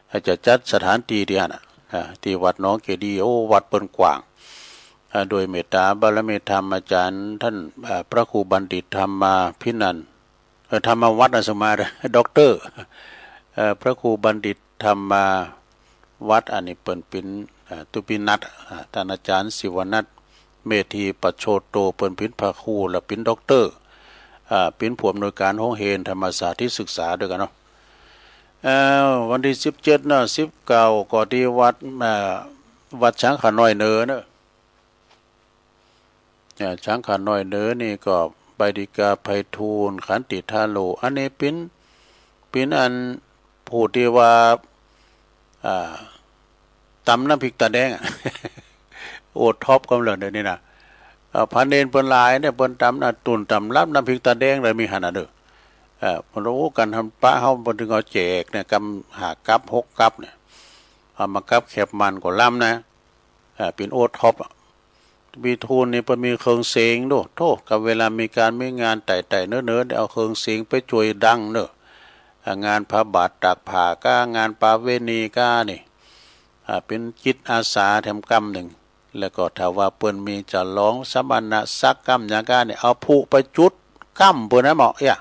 อาจจะจัดสถานตี้ตี้หั้นน่ะ อ่า ตี้วัดหนองเจดีย์ โอ้ วัดเปิ้นกว้าง อ่า โดยเมตตาบารมีธรรมอาจ๋ารย์ต้าน อ่า พระครูบัณฑิตธรรมาภินันท์ เอ่อ ธรรมวัฒน์นะ สมมา ด็อกเตอร์ เอ่อ พระครูบัณฑิตธรรมาวัฒน์ อันนี้เปิ้นเป๋น อ่า ตุ๊ปี๋นัด อ่า ต้านอาจ๋ารย์ศิวนัท เมธีปัจโชโต เปิ้นเป๋นพระครูและเป๋นด็อกเตอร์ อ่า เป๋นผู้อำนวยก๋านโฮงเฮียนธรรมสาธิตศึกษาตวยกั๋นเนาะ เอ่อ วันตี้สิบเจ็ดเนาะ สิบเก้า ก็ตี้วัด เอ่อ วัดช้างขาน้อยเหนือเนาะ อ่า ช้างขาน้อยเหนือนี่ก็ใบดิกาไพฑูรย์ ขันติทาโร อันนี้เป๋น เป๋นอันผู้ตี้ว่า อ่า ต๋ำน้ำพริกต๋าแดงอะ โอท็อปกำเนิดเดี๋ยวนี้นะ เอ่อ พระเณรเปิ้นหลายเนี่ย เปิ้นต๋ำน่ะ ตุ๊นต๋ำรับน้ำพริกต๋าแดงเลย มีหั้นน่ะเน่อ เอ่อ เปิ้นว่า โอ้ ก๋านทำปะเฮา เปิ้นเถิงเอาแจกเนี่ย กำห้ากับหกกับเนี่ย เอามากับแคบหมั่นก็ล้ำนะ อ่า เป๋นโอท็อปอะ ไพฑูรย์นี่เปิ้นมีเครื่องเสียงโด โธ่ กับเวลามีก๋านมีงานใต้ๆ เหนือๆ ได้เอาเครื่องเสียงไปจ้วยดังเน่อ อ่า งานพระบาทตากผ้าก้า งานประเวณีก้านี่ อ่า เป๋นจิตอาสาแถมกำนึ่ง แล้วก็ถ้าว่าเปิ้นมีจะลองสมณศักดิ์กำหยังก้านี่ เอาพลุไปจุดกำเปิ้นนะเหมาะเอี้ย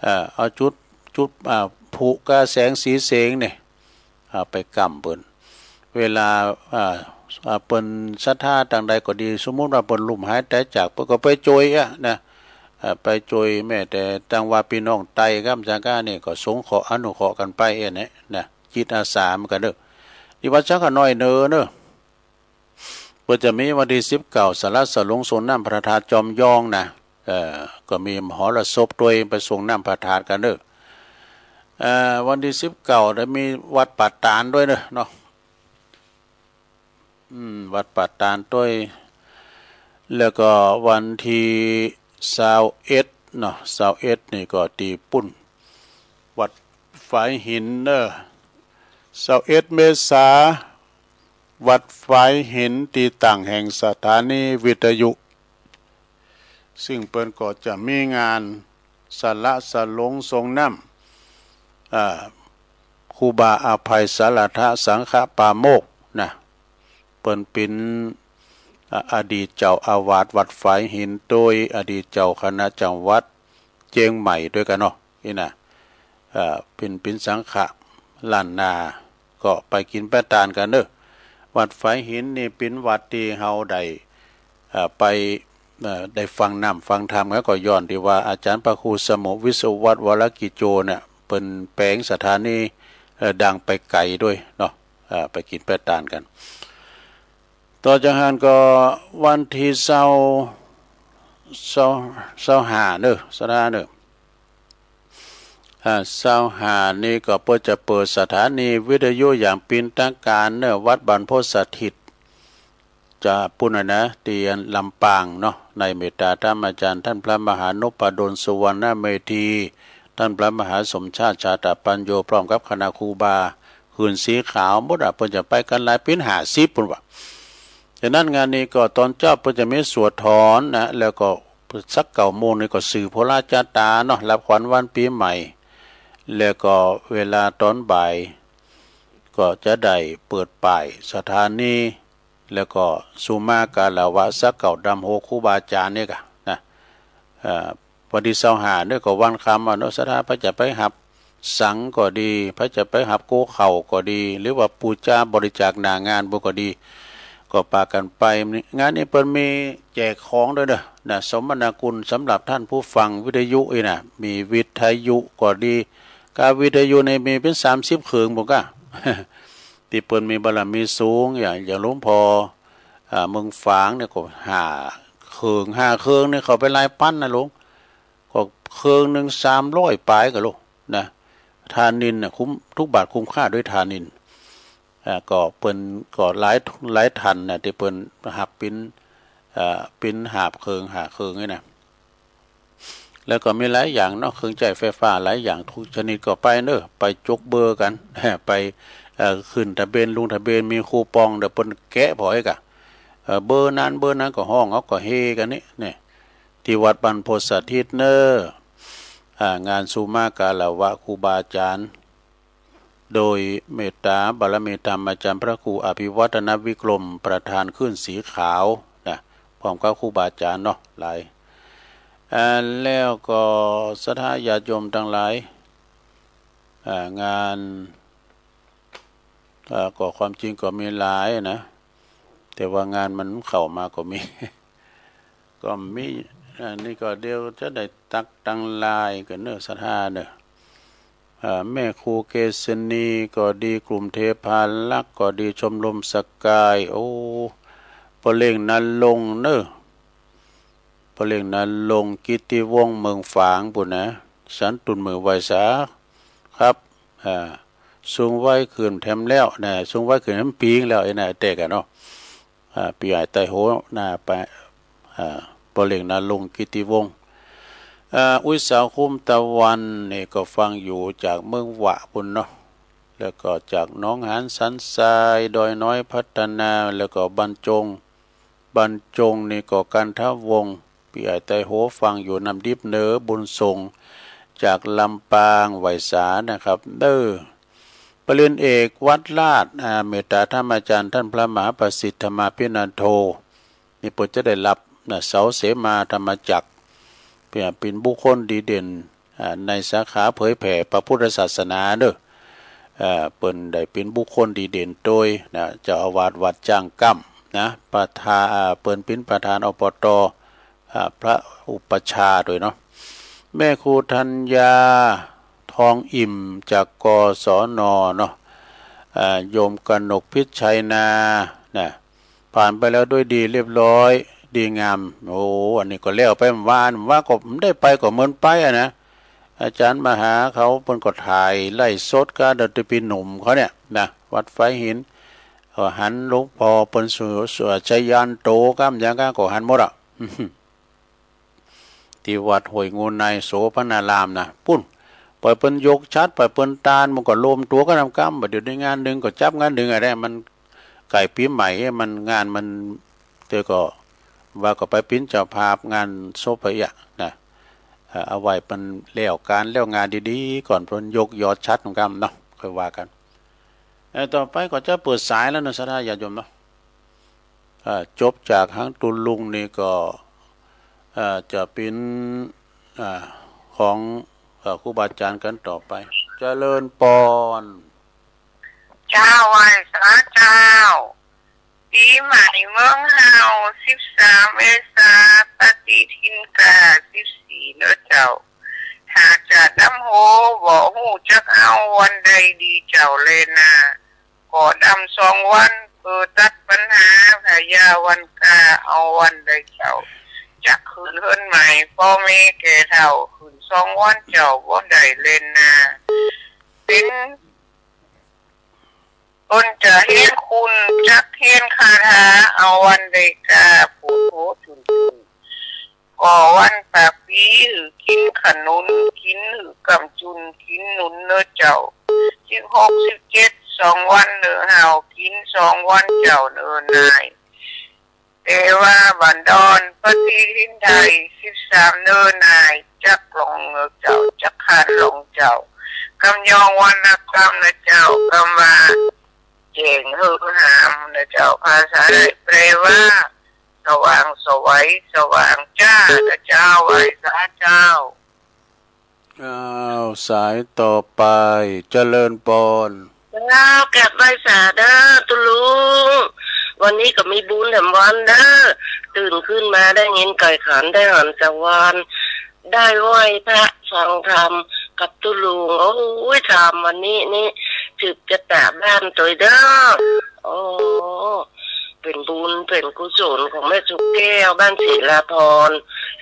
เอ่อ เอาจุด จุด อ่า พลุก้าแสงสีเสียงนี่ อ่า ไปกำเปิ้น เวลา อ่า อ่า เปิ้นศรัทธาตางใดก็ดี สมมุติว่าเปิ้นลุ่มหายต๋ายจาก เปิ้นก็ไปจ้วยอะนะ อ่า ไปจ้วย แม้แต่ตังว่าปี้น้องไตก้ำจ๋าก้านี่ก็สงเคราะห์อนุเคราะห์กั๋นไปเอะเนี่ยนะ จิตอาสาเหมือนกั๋นเน่อ ตี้วัดสังขะน้อยเน่อเน่อ เปิ้นจะมีวันตี้สิบเก้า สละสลงทรงน้ำพระธาตุจอมยองนะ เอ่อ ก็มีมหรสพตวย ไปทรงน้ำพระธาตุกั๋นเน่อ เอ่อ วันตี้สิบเก้า ได้มีวัดป่าตาดตวยเน่อเนาะ อืม วัดป่าตาดตวย แล้วก็วันตี้ซาวเอ็ดเนาะ ซาวเอ็ดนี่ก็ตี้ปุ้น วัดฝายหินเน่อ ซาวเอ็ดเมษา วัดฝายหิน ตี้ตั้งแห่งสถานีวิทยุ ซึ่งเปิ้นก็จะมีงานสละสลงทรงน้ำ อ่า ครูบาอภัยสารถะสังฆปาโมกข์นะ เปิ้นเป๋น อ่า อดีตเจ้าอาวาสวัดฝายหินตวย อดีตเจ้าคณะจังหวัดเจียงใหม่ตวยกั๋นเนาะ นี่นะ อ่า เป๋น เป๋นสังฆะล้านนา ก็ไปกิ๋นไปตานกั๋นเน่อ วัดฝายหินนี่เป๋นวัดตี้เฮาได้ อ่า ไป เอ่อ ได้ฟังน้ำฟังธรรม แล้วก็ย้อนตี้ว่าอาจ๋ารย์พระครูสมุห์วิศวัตร วรกิจโจ เนี่ย เปิ้นแป๋งสถานี เอ่อ ดังไปไก๋ตวยเนาะ อ่า ไปกิ๋นไปตานกั๋น ต่อจากหั้นก็วันตี้ซาว ซาว ซาวห้าเน่อ ซาวห้าเน่อ อ่า ซาวห้านี่ก็เปิ้นจะเปิดสถานีวิทยุอย่างเป๋นตางก๋านเน่อ วัดบรรพตสถิต จะปุ้นน่ะนะ ตี้ลำปางเนาะ ในเมตตาธรรมาจารย์ ต้านพระมหานพดล สุวรรณเมธี ต้านพระมหาสมชาติ ชาตปัญโญ พร้อมกับคณะครูบา หื้นสีขาวหมดอะ เปิ้นจะไปกั๋นหลาย เป๋นห้าสิบปุ้นว่า ฉะนั้นงานนี้ก็ตอนเจ๊าเปิ้นจะมีสวดถอนนะ แล้วก็สักเก้าโมงนี่ก็สืบโหราจาตาเนาะ รับขวัญวันปี๋ใหม่ แล้วก็เวลาตอนบ่าย ก็จะได้เปิดป้ายสถานี แล้วก็สุมาการาวะสักเก้าดำหัวครูบาอาจ๋ารย์นี่ก่ะนะ เอ่อ วันตี้ซาวห้าเนี่ยก็วันค่ำอะเนาะ ศรัทธาใผจะไปหับสังก็ดี ใผจะไปหับโกข้าวก็ดี หรือว่าปู๋จาบริจาคหน้างานปุ้นก็ดี ก็ปากั๋นไป งานนี้เปิ้นมีแจกของตวยเน่อนะ สมนาคุณสำหรับต้านผู้ฟังวิทยุอี้นะ มีวิทยุก็ดี กาวิทยุนี่มีเป๋นสามสิบเคิงปุ้นก่ะ ตี้เปิ้นมีบารมีสูง อย่าง อย่างหลวงพ่อ อ่า เมืองฝางเนี่ยก็ห้าเคิง ห้าเคิงเนี่ยเข้าไปหลายปันนะหลวง ก็เคิงนึ่งสามร้อยป๋ายก่ะลูกนะ ทานินน่ะคุ้ม ทุกบาทคุ้มค่าด้วยทานิน อ่า ก็เปิ้นก็หลาย หลายตันน่ะ ตี้เปิ้นหับเป๋น อ่า เป๋นหาบเคิง ห้าเคิงนี่นะ แล้วก็มีหลายอย่างเนาะ เครื่องใจ๊ไฟฟ้าหลายอย่าง กู้ชนิดก็ไปเน่อ ไปจกเบอร์กั๋น ไป เอ่อ ขึ้นทะเบียน ลงทะเบียน มีคูปอง เดี๋ยวเปิ้นแกะผ่อให้ก่ะ เอ่อ เบอร์นั้นเบอร์นั้นก็ฮ้องเอาก็เฮกั๋นนี่ นี่ ตี้วัดบรรพตสถิตเน่อ อ่า งานสุมาการาวะครูบาอาจ๋ารย์ โดยเมตตาบารมีธรรมาจ๋ารย์พระครูอภิวัฒนวิกรม ประธานขึ้นสีขาวนะ พร้อมกับครูบาอาจ๋ารย์เนาะ หลาย อ่า แล้วก็ศรัทธาญาติโยมตังหลาย อ่า งาน อ่า ก็ความจริงก็มีหลายนะ แต่ว่างานมันเข้ามาก็มี ก็มี อันนี้ก็เดี๋ยวจะได้ตักตังหลายกั๋นเน่อ ศรัทธาเน่อ อ่า แม่ครูเกษณีก็ดี กลุ่มเทพารักษ์ก็ดี ชมรมสกาย โอ้ ป้อเล็งนรงค์เน่อ ป้อเล็งนรงค์ กิตติวงศ์ เมืองฝางปุ้นนะ สันตุนมือไหว้สาครับ อ่า สูงวัยขึ้นแถมแล้วนะ สูงวัยขึ้นแถมปี๋แล้ว ไอ้น่ะ แต๊ก่ะเนาะ อ่า ปี้ใหญ่ไต้หัวหน้าไป อ่า ป้อเล็งนรงค์ กิตติวงศ์ อ่า อุ๊ยสาวคุ้มตะวันนี่ก็ฟังอยู่จากเมืองหวะปุ้นเนาะ แล้วก็จากหนองหานสันทราย ดอยน้อยพัฒนา แล้วก็บรรจง บรรจงนี่ก็กันทะวงศ์ ปี้ใหญ่ไต้หัวฟังอยู่น้ำดิบเน่อ บุญส่งจากลำปาง ไหว้สานะครับ เน่อ ปริญญาเอกวัดราช อ่า เมตตาธรรมาจ๋ารย์ต้านพระมหาประสิทธิ์ธรรมาภินันโท นี่เปิ้นจะได้รับนะ เสาเสมาธรรมจักร เปิ้นเป๋นบุคคลดีเด่น อ่า ในสาขาเผยแผ่พระพุทธศาสนาเน่อ เอ่อ เปิ้นได้เป๋นบุคคลดีเด่นโตยนะ เจ้าอาวาสวัดจ้างก้ำนะ ประธาน เอ่อ เปิ้นเป๋นประธาน อปต อ่า พระอุปัชฌาย์โตยเนาะ แม่ครูธัญญา ทองอิ่ม จาก กศน เนาะ อ่า โยมกนกพิชชัยนา นะ ผ่านไปแล้วด้วยดีเรียบร้อย ดีงาม โอ้ อันนี้ก็แล้วไปเมื่อวาน เมื่อวานก็ได้ไปก็เหมือนไปอะนะ อาจารย์มหาเขาเปิ้นก็ถ่ายไลฟ์สดกับเดอะเตปิหนุ่มเขาเนี่ยนะ วัดฝายหิน ก็หันหลวงพ่อเปิ้นสุ สุ ชัยยันโตก้ำหยังก้ำก็หันหมดอะ ตี้วัดห้วยงูในโสภณารามนะ ปู๊น ปล่อยเปิ้นยกฉัตร ปล่อยเปิ้นตาน มันก็รวมตั๋วกั๋นนำก้ำ บ่าเดี่ยวนี้งานนึ่งก็จับงานนึ่งอะแหละ มันใก้ปี๋ใหม่ มันงานมัน เตื้อก็ว่าก็ไปเป๋นเจ้าภาพงานศพไปอะนะ เอ่อ เอาไว้เปิ้นแล้วก๋านแล้วงานดีๆ ก่อนเปิ้นยกยอดฉัตรนำก้ำเนาะ ค่อยว่ากั๋น เอ่อ ต่อไปก็จะเปิดสายแล้วเนาะ ศรัทธาญาติโยมเนาะ เอ่อ จบจากหางตุ๊ลุงนี่ก็ เอ่อ จะเป๋น อ่า ของ เอ่อ ครูบาอาจารย์กั๋นต่อไป เจริญปอน เจ้า ไหว้สาเจ้า ปี๋ใหม่เมืองเฮา สิบสามเมษา ปฏิทินกา สิบสี่ เนาะเจ้า ถ้าจะดำหัวบ่ฮู้จักเอาวันใดดีเจ้าแลนา ก็ดำสองวัน เปื้อตัดปัญหา ถ้าอย่าวันกา เอาวันใดเจ้า จักขึ้นเฮือนใหม่ ป้อแม่แก่เฒ่า ขึ้นสองวันเจ้า บ่ได้แลนา เป๋น เปิ้นจะเฮียนคุณ จักเฮียนคาถา เอาวันใดกา ปูดโผจุนจุน ก่อวันปากปี๋ หื้อกิ๋นขนุน กิ๋นหื้อก้ำจุน กิ๋นหนุนเนาะเจ้า สิบหก สิบเจ็ด สองวันเนาะเฮา กิ๋นสองวันเจ้าเนาะนาย แต่ว่าบ้านดอน ปฏิทินไทย สิบสาม เนาะนาย จักลงเนาะเจ้า จักขันลงเจ้า กำยองวรรณกรรมนะเจ้า กำว่า แจ้งหื้อหามนะเจ้า ภาษาไทยแปลว่า สว่างไสว สว่างจ้านะเจ้า ไหว้สาเจ้า อ้าว สายต่อไป เจริญปอน เจ้า กราบไหว้สาเด้อตุ๊ลุง วันนี้ก็มีบุญแถมวันเด้อ ตื่นขึ้นมาได้ยินไก่ขัน ได้หันตะวัน ได้ไหว้พระฟังธรรมกับตุ๊ลุง โอ้ย ธรรมวันนี้นี่ สืบจะต๋าบ้านโตยเด้อ โอ้ เป๋นบุญเป๋นกุศลของแม่สุกแก้ว บ้านศิลาพร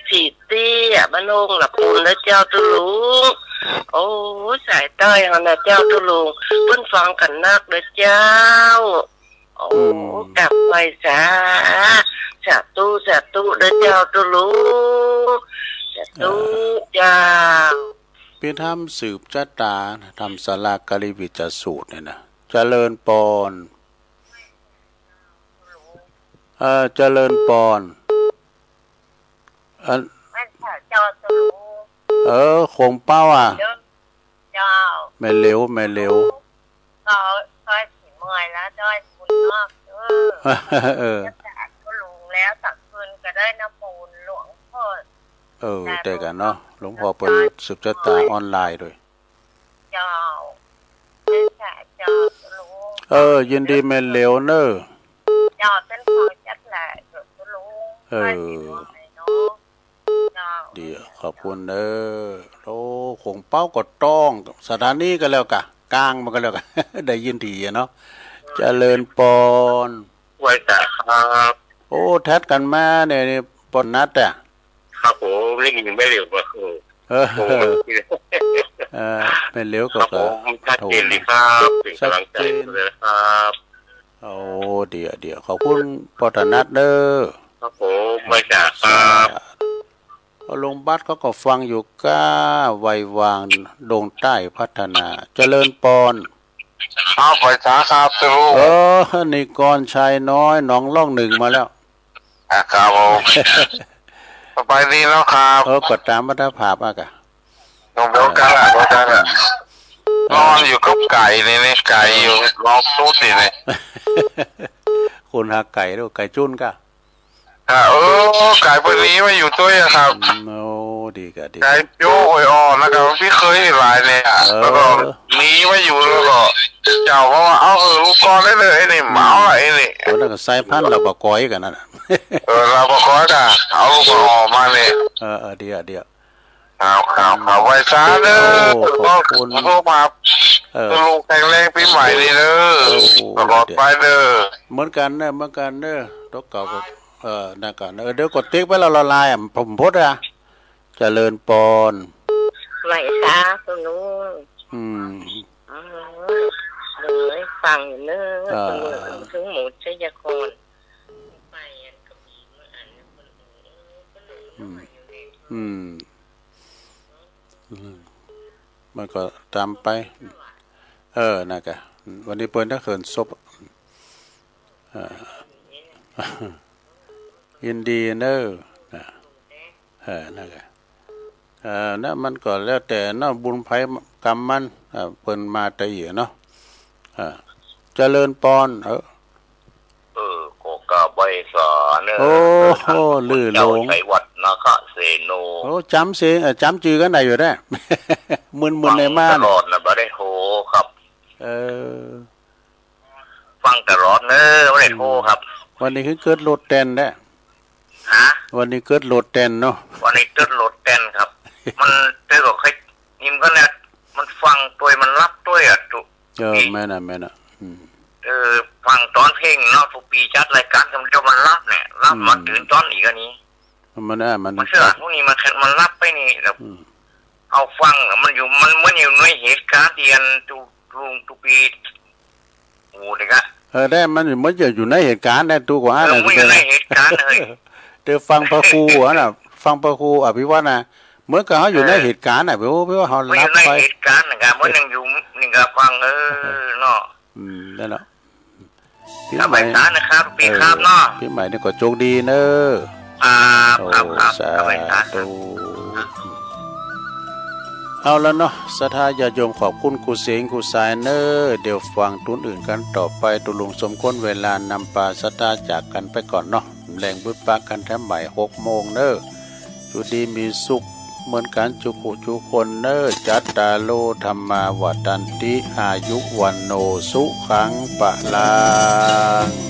ศรีเตี้ย บ้านโฮงหลักปูนนะเจ้าตุ๊ลุง โอ้ย สายใต้เฮานะเจ้าตุ๊ลุง เปิ้นฟังกั๋นนักเด้อเจ้า โอ้ อืม กราบไหว้สา สาธุ สาธุเด้อเจ้าตุ๊ลุง สาธุ เอ่อ เจ้า เป๋นธรรมสืบจะต๋า ธรรมศาลาการีวิจจสูตรเนี่ยนะ เจริญปอน เอ่อ เจริญปอน อัน แม่นค่ะ เจ้าตุ๊ลุง เออ ขงเป้าอะ เจ้า แม่เหลียว แม่เหลียว ก็ ก็สิเมื่อยแล้ว เจ้า บุญเนาะ เออ เออ จะสาธุลุงแล้ว สักคืนก็ได้นะ ปูนหลวงพ่อ เออ ได้กั๋นเนาะ หลวงพ่อเปิ้นสืบจะต๋าออนไลน์โตย เจ้า แม่นค่ะ เจ้าตุ๊ลุง เออ ยินดีแม่เหลียวเน่อ เจ้า เปิ้นขอจัดแหละ เจ้าตุ๊ลุง เออ ไหว้สิเมื่อยเนาะ เจ้า เดี๋ยว ขอบคุณเน่อ โอ้ ขงเป้าก็ต้อง สถานีก็แล้วกะ กลางมันก็แล้วกะ ได้ยินดีอะเนาะ เจริญปอน ไหว้สาครับ โอ้ ถัดกั๋นมาเนี่ย นี่ ปอนนัดอะ ครับผม ได้ยินแม่เหลียวบ่ เออ เออ โอ้ เออ แม่เหลียวก็ ครับผม ชัดเจนดีครับ เป๋นก๋ำลังใจ๋ ชัดเจน เลยครับ โอ้ เดี๋ยว เดี๋ยว ขอบคุณปอนนัดเน่อ ครับผม ไหว้สาครับ สาธุ ลุงบัตรเขาก็ฟังอยู่ก้า ไหว้วางดงใต้พัฒนา เจริญปอน ครับ ไหว้สาครับตุ๊ลุง เออ นิกรชัยน้อย หนองล่องหนึ่งมาแล้ว อ่ะ ครับผม สบายดีเนาะครับ เออ ก็ต๋ามอัตภาพอะกะ ผมบอกกันละ บอกกันละ นอนอยู่กับไก่นี่ นี่ ไก่อยู่นอกตุ๊ดนี่ นี่ คุณหาไก่ดู ไก่จุ้นกะ อ่ะ เออ ไก่เปิ้นหนีมาอยู่ตวยอะครับ อืม โอ้ ดีก่ะ ดี ใจ้โจ้ โอ้ย อ๋อ นะก็ ปี้เขยหลายเนี่ย เออ แล้วก็หนีมาอยู่ แล้วก็เจ้าก็ว่า เอาเหอะ ลูกก่อนได้เลย ไอ้นี่ เมาละ ไอ้นี่ โอ้ นั่นก็สายพันธุ์ลาวบ่ากอยกั๋นนั่นน่ะ เออ ลาวบ่ากอยก่ะ เอาลูกอ่อนมาเนี่ย เออ เออ ดีอ่ะ ดีอ่ะ ครับ ครับ ครับ ไหว้สาเด้อ โอ้ ขอบคุณ ขอบคุณครับ เออ ลูกแข็งแรงปี๋ใหม่นี่เด้อ โอ้ ปลอดภัยเด้อ เหมือนกั๋นเน่อ เหมือนกั๋นเน่อ ตั๋วเก่าก็ เออ นั่นกั๋น เออ เดี๋ยวก็ติ๊กไว้แล้วละลายอ่ะ ผมโพสต์อ่ะ เจริญปอน ไหว้สาคุณลุง อืม อืม เดี๋ยวฟังอยู่เน่อ อ่า คุณลุง ถึงหมู่ชัยคอน ไปอันกระบี่เมื่ออัน อืม อืม อืม มันก็ต๋ามไป เออ นั่นกะ วันนี้เปิ้นได้เขินศพ เออ ยินดีเน่อ นะ เออ นั่นกะ เออ นะ มันก็แล้วแต่เนาะ บุญไผกรรมมัน เออ เปิ้นมาแต่อี้เนาะ เออ เจริญปอน เออ เออ ก็กราบไหว้สาเน่อ โอ้โห เออ ท่าน ลื่นหลง เจ้าชัยวัฒน์ นาคเสโน โอ้ จ๋ำเสียง เอ่อ จ๋ำจื้อกั๋นได้อยู่แต๊ มึนๆ ในม่าน ฟังตลอดนะ บ่ได้โหครับ เออ ฟังตลอดเน่อ บ่ได้โหครับ วันนี้คือเกิดโลดแตนแต๊ ฮะ วันนี้เกิดโลดแตนเนาะ วันนี้เกิดโลดแตนครับ มันเจอก็เคย นี่มันก็เนี่ย มันฟังตวย มันหลับตวยอ่ะ ตุ๊ เออ แม่นน่ะ แม่นน่ะ อืม เออ ฟังต๋อนเพลงเนาะ ตุ๊ปี๋จัดรายก๋านกำเดียวมันหลับเนี่ย หลับ อืม มาตื่นต๋อนนี้ก็นี่ มันน่ะ มัน มันเชื่อ พวกนี้มัน มันหลับไปนี่ แล้ว อืม เอาฟัง มันอยู่ มันเหมือนอยู่ในเหตุก๋ารณ์ตี้อันตุ๊ ตุ๊ ตุ๊ปี๋ โอ้ เด็กอะ เออ ได้ มันเหมือนจะอยู่ในเหตุก๋ารณ์นะ ตุ๊กว่า เออ น่ะ มันอยู่ในเหตุก๋ารณ์เลย เดี๋ยวฟังพระครูอะน่ะ ฟังพระครูอภิวัฒน์น่ะ เหมือนกับเฮาอยู่ใน เออ เหตุก๋ารณ์น่ะ โอ้ แปลว่าเฮา มันอยู่ใน หลับไป เหตุก๋ารณ์นะครับ เหมือนยังอยู่ นี่ก็ฟัง เออ เนาะ อืม นั่นแหละ ปี๋ใหม่ ครับ ไหว้สานะครับ ปี๋ เออ ครับเนาะ ปี๋ใหม่นี่ก็โจคดีเน่อ ครับ โอ้ ครับ ครับ สาธุ ครับ ไหว้สาครับ เอาละเนาะ ศรัทธาญาติโยม ขอบคุณกู้เสียงกู้สายเน่อ เดี๋ยวฟังตุ๊นอื่นกั๋นต่อไป ตุ๊ลุงสมควรเวลานำปาศรัทธาจากกั๋นไปก่อนเนาะ แลงบึดปะกั๋นแถมใหม่หกโมงเน่อ อยู่ดีมีสุขเหมือนกั๋นจุ๊กจุ๊กคนเน่อ จัตตาโร ธัมมา วัฑฒันติ อายุ วัณโณ สุขัง พลัง